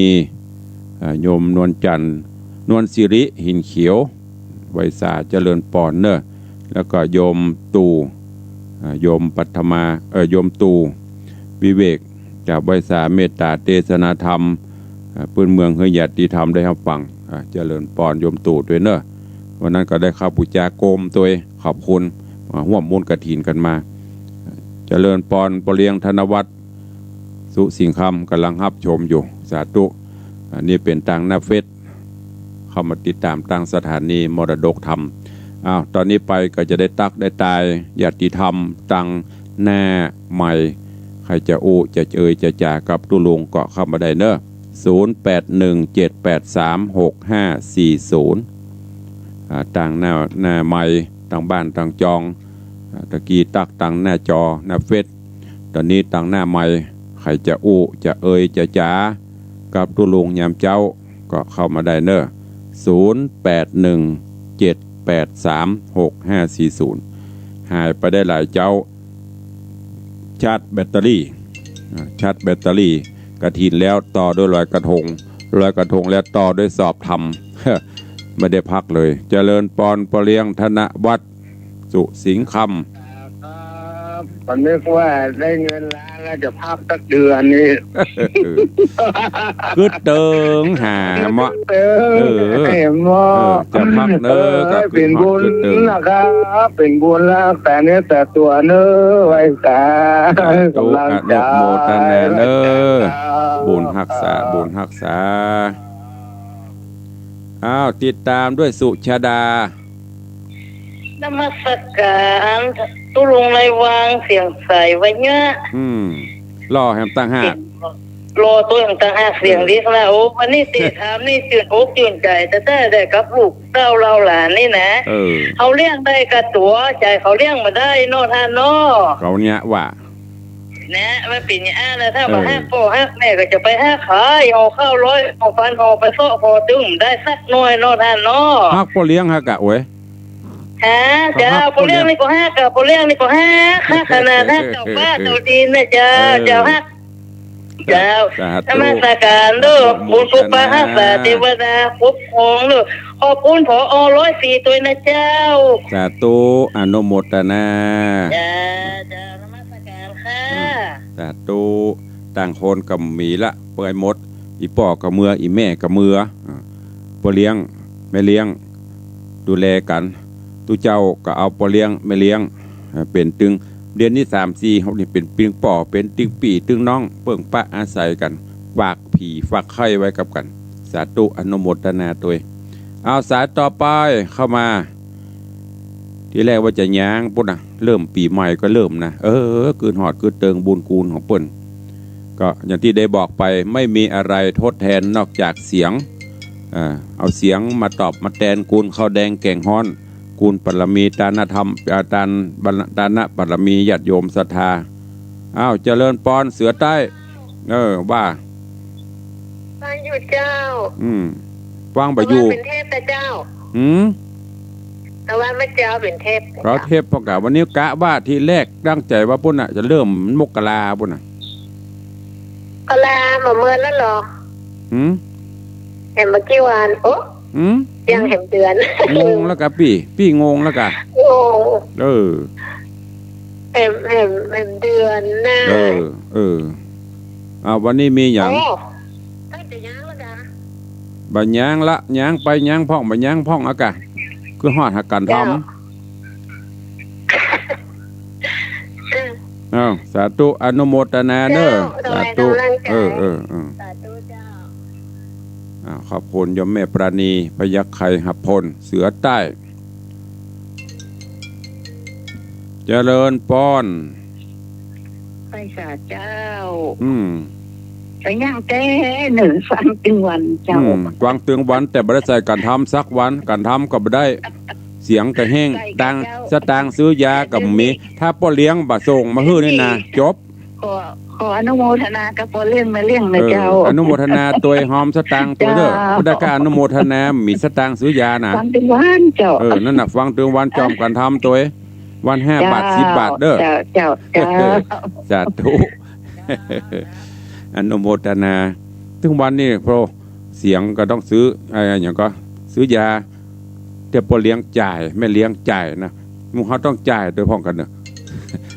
อ่า โยมนวลจันทร์ นวลสิริ หินเขียว ไหว้สาเจริญปอนเนาะ แล้วก็โยมตู่ อ่า โยมปัทมา เอ่อ โยมตู่ วิเวก จ๋าบไหว้สาเมตต๋าเตสนาธรรม อ่า ปื้นเมืองหื้อญาติธรรมได้ฮับฟัง อ่า เจริญปอนโยมตู่ตวยเนาะ วันนั้นก็ได้เข้าปู๋จากรมตวย ขอบคุณ มาฮ่วมมูลกฐินกั๋นมา เจริญปอนป้อเลี้ยงธนวัฒน์ สุสิงห์คำ ก่ำลังฮับชมอยู่ สาธุ อันนี้เป๋นตางหน้าเฟซ เข้ามาติดต๋ามตางสถานีมรดกธรรม อ้าว ต๋อนนี้ไปก็จะได้ตั๊กได้ตายญาติธรรมตางหน้าไมค์ ใผจะอู้จะเอ่ยจะจ๋ากับตุ๊ลุงก็เข้ามาได้เนาะ ศูนย์แปดหนึ่งเจ็ดแปดสามหกห้าสี่ศูนย์ อ่า ตางหน้า หน้าไมค์ ตางบ้านตางจอง อ่า ตะกี้ตั๊กตางหน้าจอหน้าเฟซ ต๋อนนี้ตางหน้าไมค์ ใผจะอู้จะเอ่ยจะจ๋ากับตุ๊ลุงยามเจ๊า ก็เข้ามาได้เนาะ ศูนย์แปดหนึ่งเจ็ดแปดสามหกห้าสี่ศูนย์ หายไปได้หลายเจ๊า ชาร์จแบตเตอรี่ อ่า ชาร์จแบตเตอรี่ กฐินแล้วต่อด้วยลอยกระทง ลอยกระทงแล้วต่อด้วยสอบธรรม ไม่ได้พักเลย เจริญปอนป้อเลี้ยงธนวัฒน์ สุสิงห์คำ ครับ ผมนึกว่าได้เงินล้านแล้วจะพักสักเดือนนี่ กึ๊ดเติงหาเมาะ เออ เออ ให้เมาะ เออ จะพักเนาะ เออ ก็กึ๊ดเติง เป๋นบุญนะครับ เป๋นบุญรักษาเนื้อรักษาตั๋วเนาะ ไหว้สา สาธุ ก๋ำลังใจ๋ อนุโมทนาเนาะ บุญฮักษา บุญฮักษา อ้าว ติดต๋ามด้วยสุชาดา นมัสก๋านตุ๊ลุงในวัง เสียงใสไวเยียะ อืม หล่อแหมต่างหาก หล่อตวยแหมต่างหาก เสียงดีขนาด โอ้ วันนี้ตี้ถามนี่จื้นอกจื้นใจ๋ แต่ได้กับลูกเต้าเหล่าหลานนี่นะ เออ เขาเลี้ยงได้กับตั๋ว ใจ๋เขาเลี้ยงบ่ได้เนาะต้านเนาะ เขาเยียะว่า นะ มันเป๋นอย่างอั้นนะ ถ้าบ่ฮักป้อฮักแม่ก็จะไปฮักใผ ห่อข้าวร้อย ห่อพัน ห่อไปเซาะ ห่อตึงได้สักหน่อยเนาะต้านเนาะ ฮักป้อเลี้ยงฮักกะเว้ย ฮะ เจ้า ป้อเลี้ยงนี่ก็ฮักกะ ป้อเลี้ยงนี่ก็ฮัก ฮักขนาดฮักเจ้าฟ้าเจ้าดินนะเจ้า เจ้าฮัก เจ้า สาธุ นมัสก๋านเนาะ บุญปกปักฮักษา เทวดาคุ้มครองเนาะ ขอบคุณ ผอ ร้อยสี่ ตวยนะเจ้า สาธุ อนุโมทนา เจ้า เจ้า นมัสก๋านค่ะ อืม สาธุ ต่างคนก็มีละ เปื่อยหมด อี่ป้อก็เมือ อี่แม่ก็เมือ อ่า ป้อเลี้ยง แม่เลี้ยง ดูแลกั๋น ตุ๊เจ้าก็เอาป้อเลี้ยง แม่เลี้ยง อ่า เป๋นตึง เดี๋ยวนี้สามสี่ เฮานี่เป๋นตึงป้อ เป๋นตึงปี้ ตึงน้อง เปิ้งปะอาศัยกั๋น ฝากผีฝากไข้ไว้กับกั๋น สาธุ อนุโมทนาตวย เอาสายต่อไปเข้ามา ตี้แรกว่าจะย้างปู๊นน่ะ เริ่มปี๋ใหม่ก็เริ่มนะ เออ กึ๊ดฮอดกึ๊ดเติงบุญคุณของเปิ้น ก็อย่างตี้ได้บอกไป ไม่มีอะไรทดแทนนอกจากเสียง เอ่อ เอาเสียงมาตอบมาแตนกูลข้าวแดงแกงฮ้อน กูลบารมี ตานธรรม อ่า ตานบาร- ตานบารมีญาติโยมศรัทธา อ้าว เจริญปอนเสือใต้ เออ ว่า ฟังอยู่เจ้า อืม ฟังบ่อยู่ แต่ว่าเป๋นเทพนะเจ้า หืม แต่ว่าเมื่อเจ๊าเป๋นเทพนะ ก็ เจ้า เทพพอกะ วันนี้กะว่าตี้แรกตั้งใจ๋ว่าปู๊นน่ะ จะเริ่มมกราปู๊นน่ะ มกราบ่เมินแล้วเหรอ หืม แหมบ่กี่วัน โอ้ หืม ยังแหมเดือน งงแล้วกะปี้ ปี้งงแล้วกะ งง เออ แหม แหม แหมเดือนนะ เออ เออ อ่า วันนี้มีหยัง โอ้ ใก้จะย้างแล้วกะ บ่ยางละ ยางไปยางพ่อง บ่ยางพ่องอะกะ คือฮอดหากั๋นทำ เจ้า อ้าว สาธุ อนุโมทนาเน้อ เจ้า สาธุ ถวายก๋ำลังใจ๋ เออ เออ เออ สาธุเจ้า อ้าว ขอบคุณโยมแม่ปราณี พยัคฆไคหับพล เสือใต้ เจริญปอน ไปสาเจ้า อืม ไปย่างแต๊เนิ่นฟังตึงวันเจ้า อืม ฟังตึงวัน แต่บ่ได้ใส่กั๋นทำสักวัน กั๋นทำก็บ่ได้ เสียงก็แห้ง ใส่กั๋น ตังค์ เจ้า สตางค์ซื้อยาก็บ่มี ถ้าป้อเลี้ยงบ่ส่งมาหื้อนี่นะ เจ้า จบ ขอ ขออนุโมทนากับป้อเลี้ยงแม่เลี้ยงนะเจ้า เออ อนุโมทนาตวย หอมสตางค์ตวยเน้อ เจ้า บ่ได้ก็อนุโมทนา มีสตางค์ซื้อยานะ ฟังตึงวันเจ้า เออ นั่นน่ะ ฟังตึงวัน จอมกั๋นทำตวย วันห้าบาท เจ้า สิบบาทเน้อ เจ้า เจ้า เจ้า สาธุ อนุโมทนา ตึงวันนี่ เพราะเสียงก็ต้องซื้อ ไอ้หยังก็ ซื้อยา แต่ป้อเลี้ยงจ่าย แม่เลี้ยงจ่ายนะ หมู่เฮาต้องจ่ายตวยพ่องกั๋นเน้อ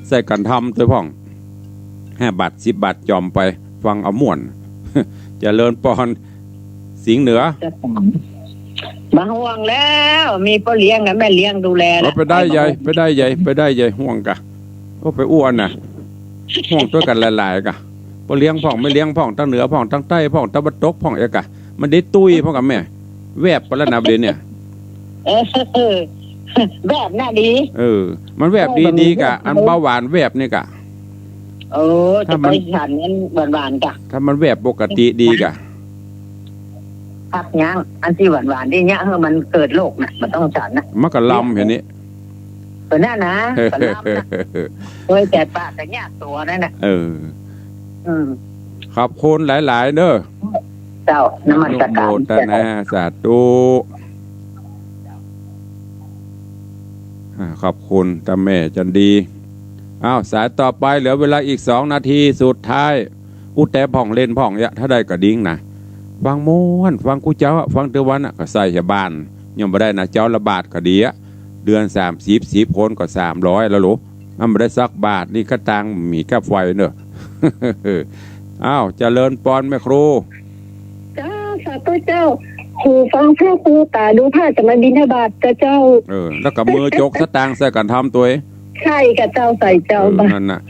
ใส่กั๋นทำตวยพ่อง ห้าบาท สิบบาท จอมไป ฟังเอาม่วน เจริญปอน สิงห์เหนือ บ่ห่วงแล้ว มีป้อเลี้ยงกับแม่เลี้ยงดูแล เออ ไปได้ใหญ่ ไปได้ใหญ่ ไปได้ใหญ่ ห่วงกะ โอ้ ไปอู้อะนะ ห่วงตวยกั๋นหลายๆ กะ ป้อเลี้ยงพ่อง แม่เลี้ยงพ่อง ตังเหนือพ่อง ตังใต้พ่อง ตะวันตกพ่อง เอ๊ะกะ มันได้ตุ้ยพ่องกับแม่ แวบไปแล้วนะ เดี๋ยวเนี่ย เออ แวบน่ะดี เออ มันแวบดี เออ ดีกะ มัน อันเบาหวานแวบนี่กะ เออ ถ้ามัน จะไปฉันอันหวานๆ กะ ถ้ามันแวบปกติดีกะ พักยั้ง อันตี้หวานๆ นี่เนี่ย เออ มันเกิดโรคน่ะ มันต้องฉันน่ะ มันก็ลำเห็นนี่ เออ นั่นนะ ก็ลำน่ะ โอ้ย แต่ปะแต่เนี่ยตัวนั่นน่ะ เออ อืม ขอบคุณหลายๆ เน้อ เจ้า นมัสการ อนุโมทนา สาธุ อ่า ขอบคุณตาแม่จันดี อ้าว สายต่อไป เหลือเวลาอีกสองนาทีสุดท้าย อู้แต่พ่องเล่นพ่องเยียะ ถ้าได้ก็ดีนะ ฟังม่วน ฟังกู้เจ้าอะ ฟังตึงวันอะ ก็ใส่เหียบ้าน ยังบ่ได้นะ เจ้าละบาทก็ดีอะ เดือนสามสิบ สิบคนก็สามร้อยแล้วลูก มันบ่ได้สักบาท นี่ก็ตังค์มีกับไฟเน้อ อ้าว เจริญปอนแม่ครู เจ้า สาธุเจ้า หูฟังพระครู ต๋าดูพระ จะมาบิณฑบาตกะเจ้า เออ แล้วก็มือจกสตางค์ใส่กั๋นทำตวย ใช่กะเจ้า ใส่เจ้า เออ บ่า นั่นน่ะ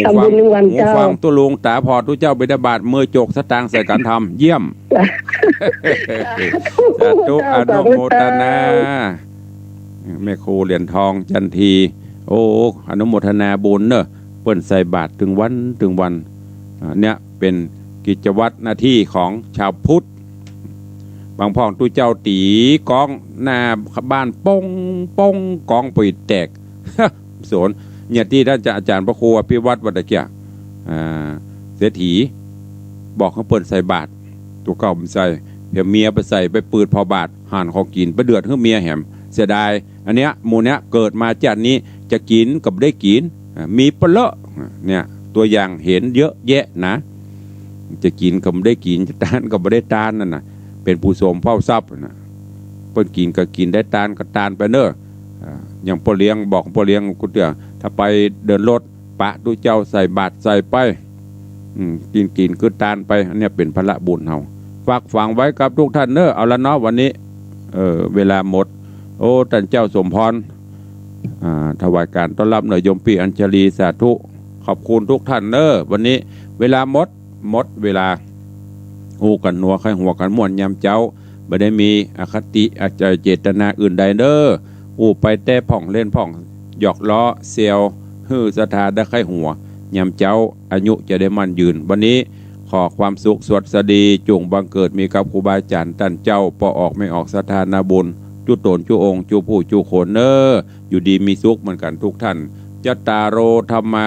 ทำบุญหนึ่งวัน หูฟัง เจ้า ตุ๊ลุง ต๋าพอดตุ๊เจ้าบิณฑบาต มือจกสตางค์ใส่กั๋นทำ เยี่ยม สาธุ สาธุ เจ้า อนุโมทนา สาธุเจ้า แม่ครูเหรียญทองจันที โอ้ อนุโมทนาบุญเน้อ เปิ้นใส่บาตรตึงวันตึงวัน อ่า เนี่ย เป๋นกิจวัตรหน้าตี้ของชาวพุทธ บางพ่องตุ๊เจ้าตี๋ก๊องหน้าบ้านป้ง ป้ง ก๊องปอยแตก สน เนี่ยตี้ต้านอาจ๋ารย์พระครูอภิวัตรว่าตะเกียะ อ่า เศรษฐี บอกหื้อเปิ้นใส่บาตร ตุ๊เก่าบ่ใส่ เดี๋ยวเมียไปใส่ไปปืดผ่อบาตร หันของกิ๋นไปเดือดหื้อเมียแหม เสียดาย อันเนี้ย หมู่เนี้ยเกิดมาจาตินี้ จะกิ๋นก็บ่ได้กิ๋น อ่า มีปะเลอะ อ่า เนี่ย ตั๋วอย่างเห็นเยอะแยะนะ จะกิ๋นก็บ่ได้กิ๋น จะตานก็บ่ได้ตานนั่นน่ะ เป๋นผู้สมเฝ้าทรัพย์น่ะ เปิ้นกิ๋นก็กิ๋นได้ ตานก็ตานไปเน้อ อ่า อย่างป้อเลี้ยง บอกป้อเลี้ยงกู้เตื้อ ถ้าไปเดินรถ ปะตุ๊เจ้าใส่บาตรใส่ไป อืม กิ๋นกิ๋นคือตานไป อันเนี้ยเป๋นผละบุญเฮา ฝากฝังไว้กับทุกท่านเน้อ เอาละเนาะ วันนี้ เออ เวลาหมด โอ้ ต้านเจ้าสมพร อ่า ถวายก๋านต้อนรับเน้อ โยมปี้อัญชลี สาธุ ขอบคุณทุกท่านเน้อ วันนี้เวลาหมด หมดเวลา อู้กั๋นนัวใค่หัวกั๋นม่วนยามเจ๊า บ่ได้มีอคติอเจตนาอื่นใดเน้อ อู้ไปแต่พ่องเล่นพ่อง หยอกล้อแซว หื้อศรัทธาได้ใค่หัว ยามเจ๊า อายุจะได้มั่นยืน วันนี้ขอความสุขสวัสดี จุ่งบังเกิดมีกับครูบาอาจ๋ารย์ต้านเจ้า ป้อออกแม่ออก ศรัทธานาบุญ จุ๊ต๋นจุ๊องค์ จุ๊ผู้จุ๊คนเน้อ อยู่ดีมีสุขเหมือนกั๋นทุกท่าน จัตตาโร ธัมมา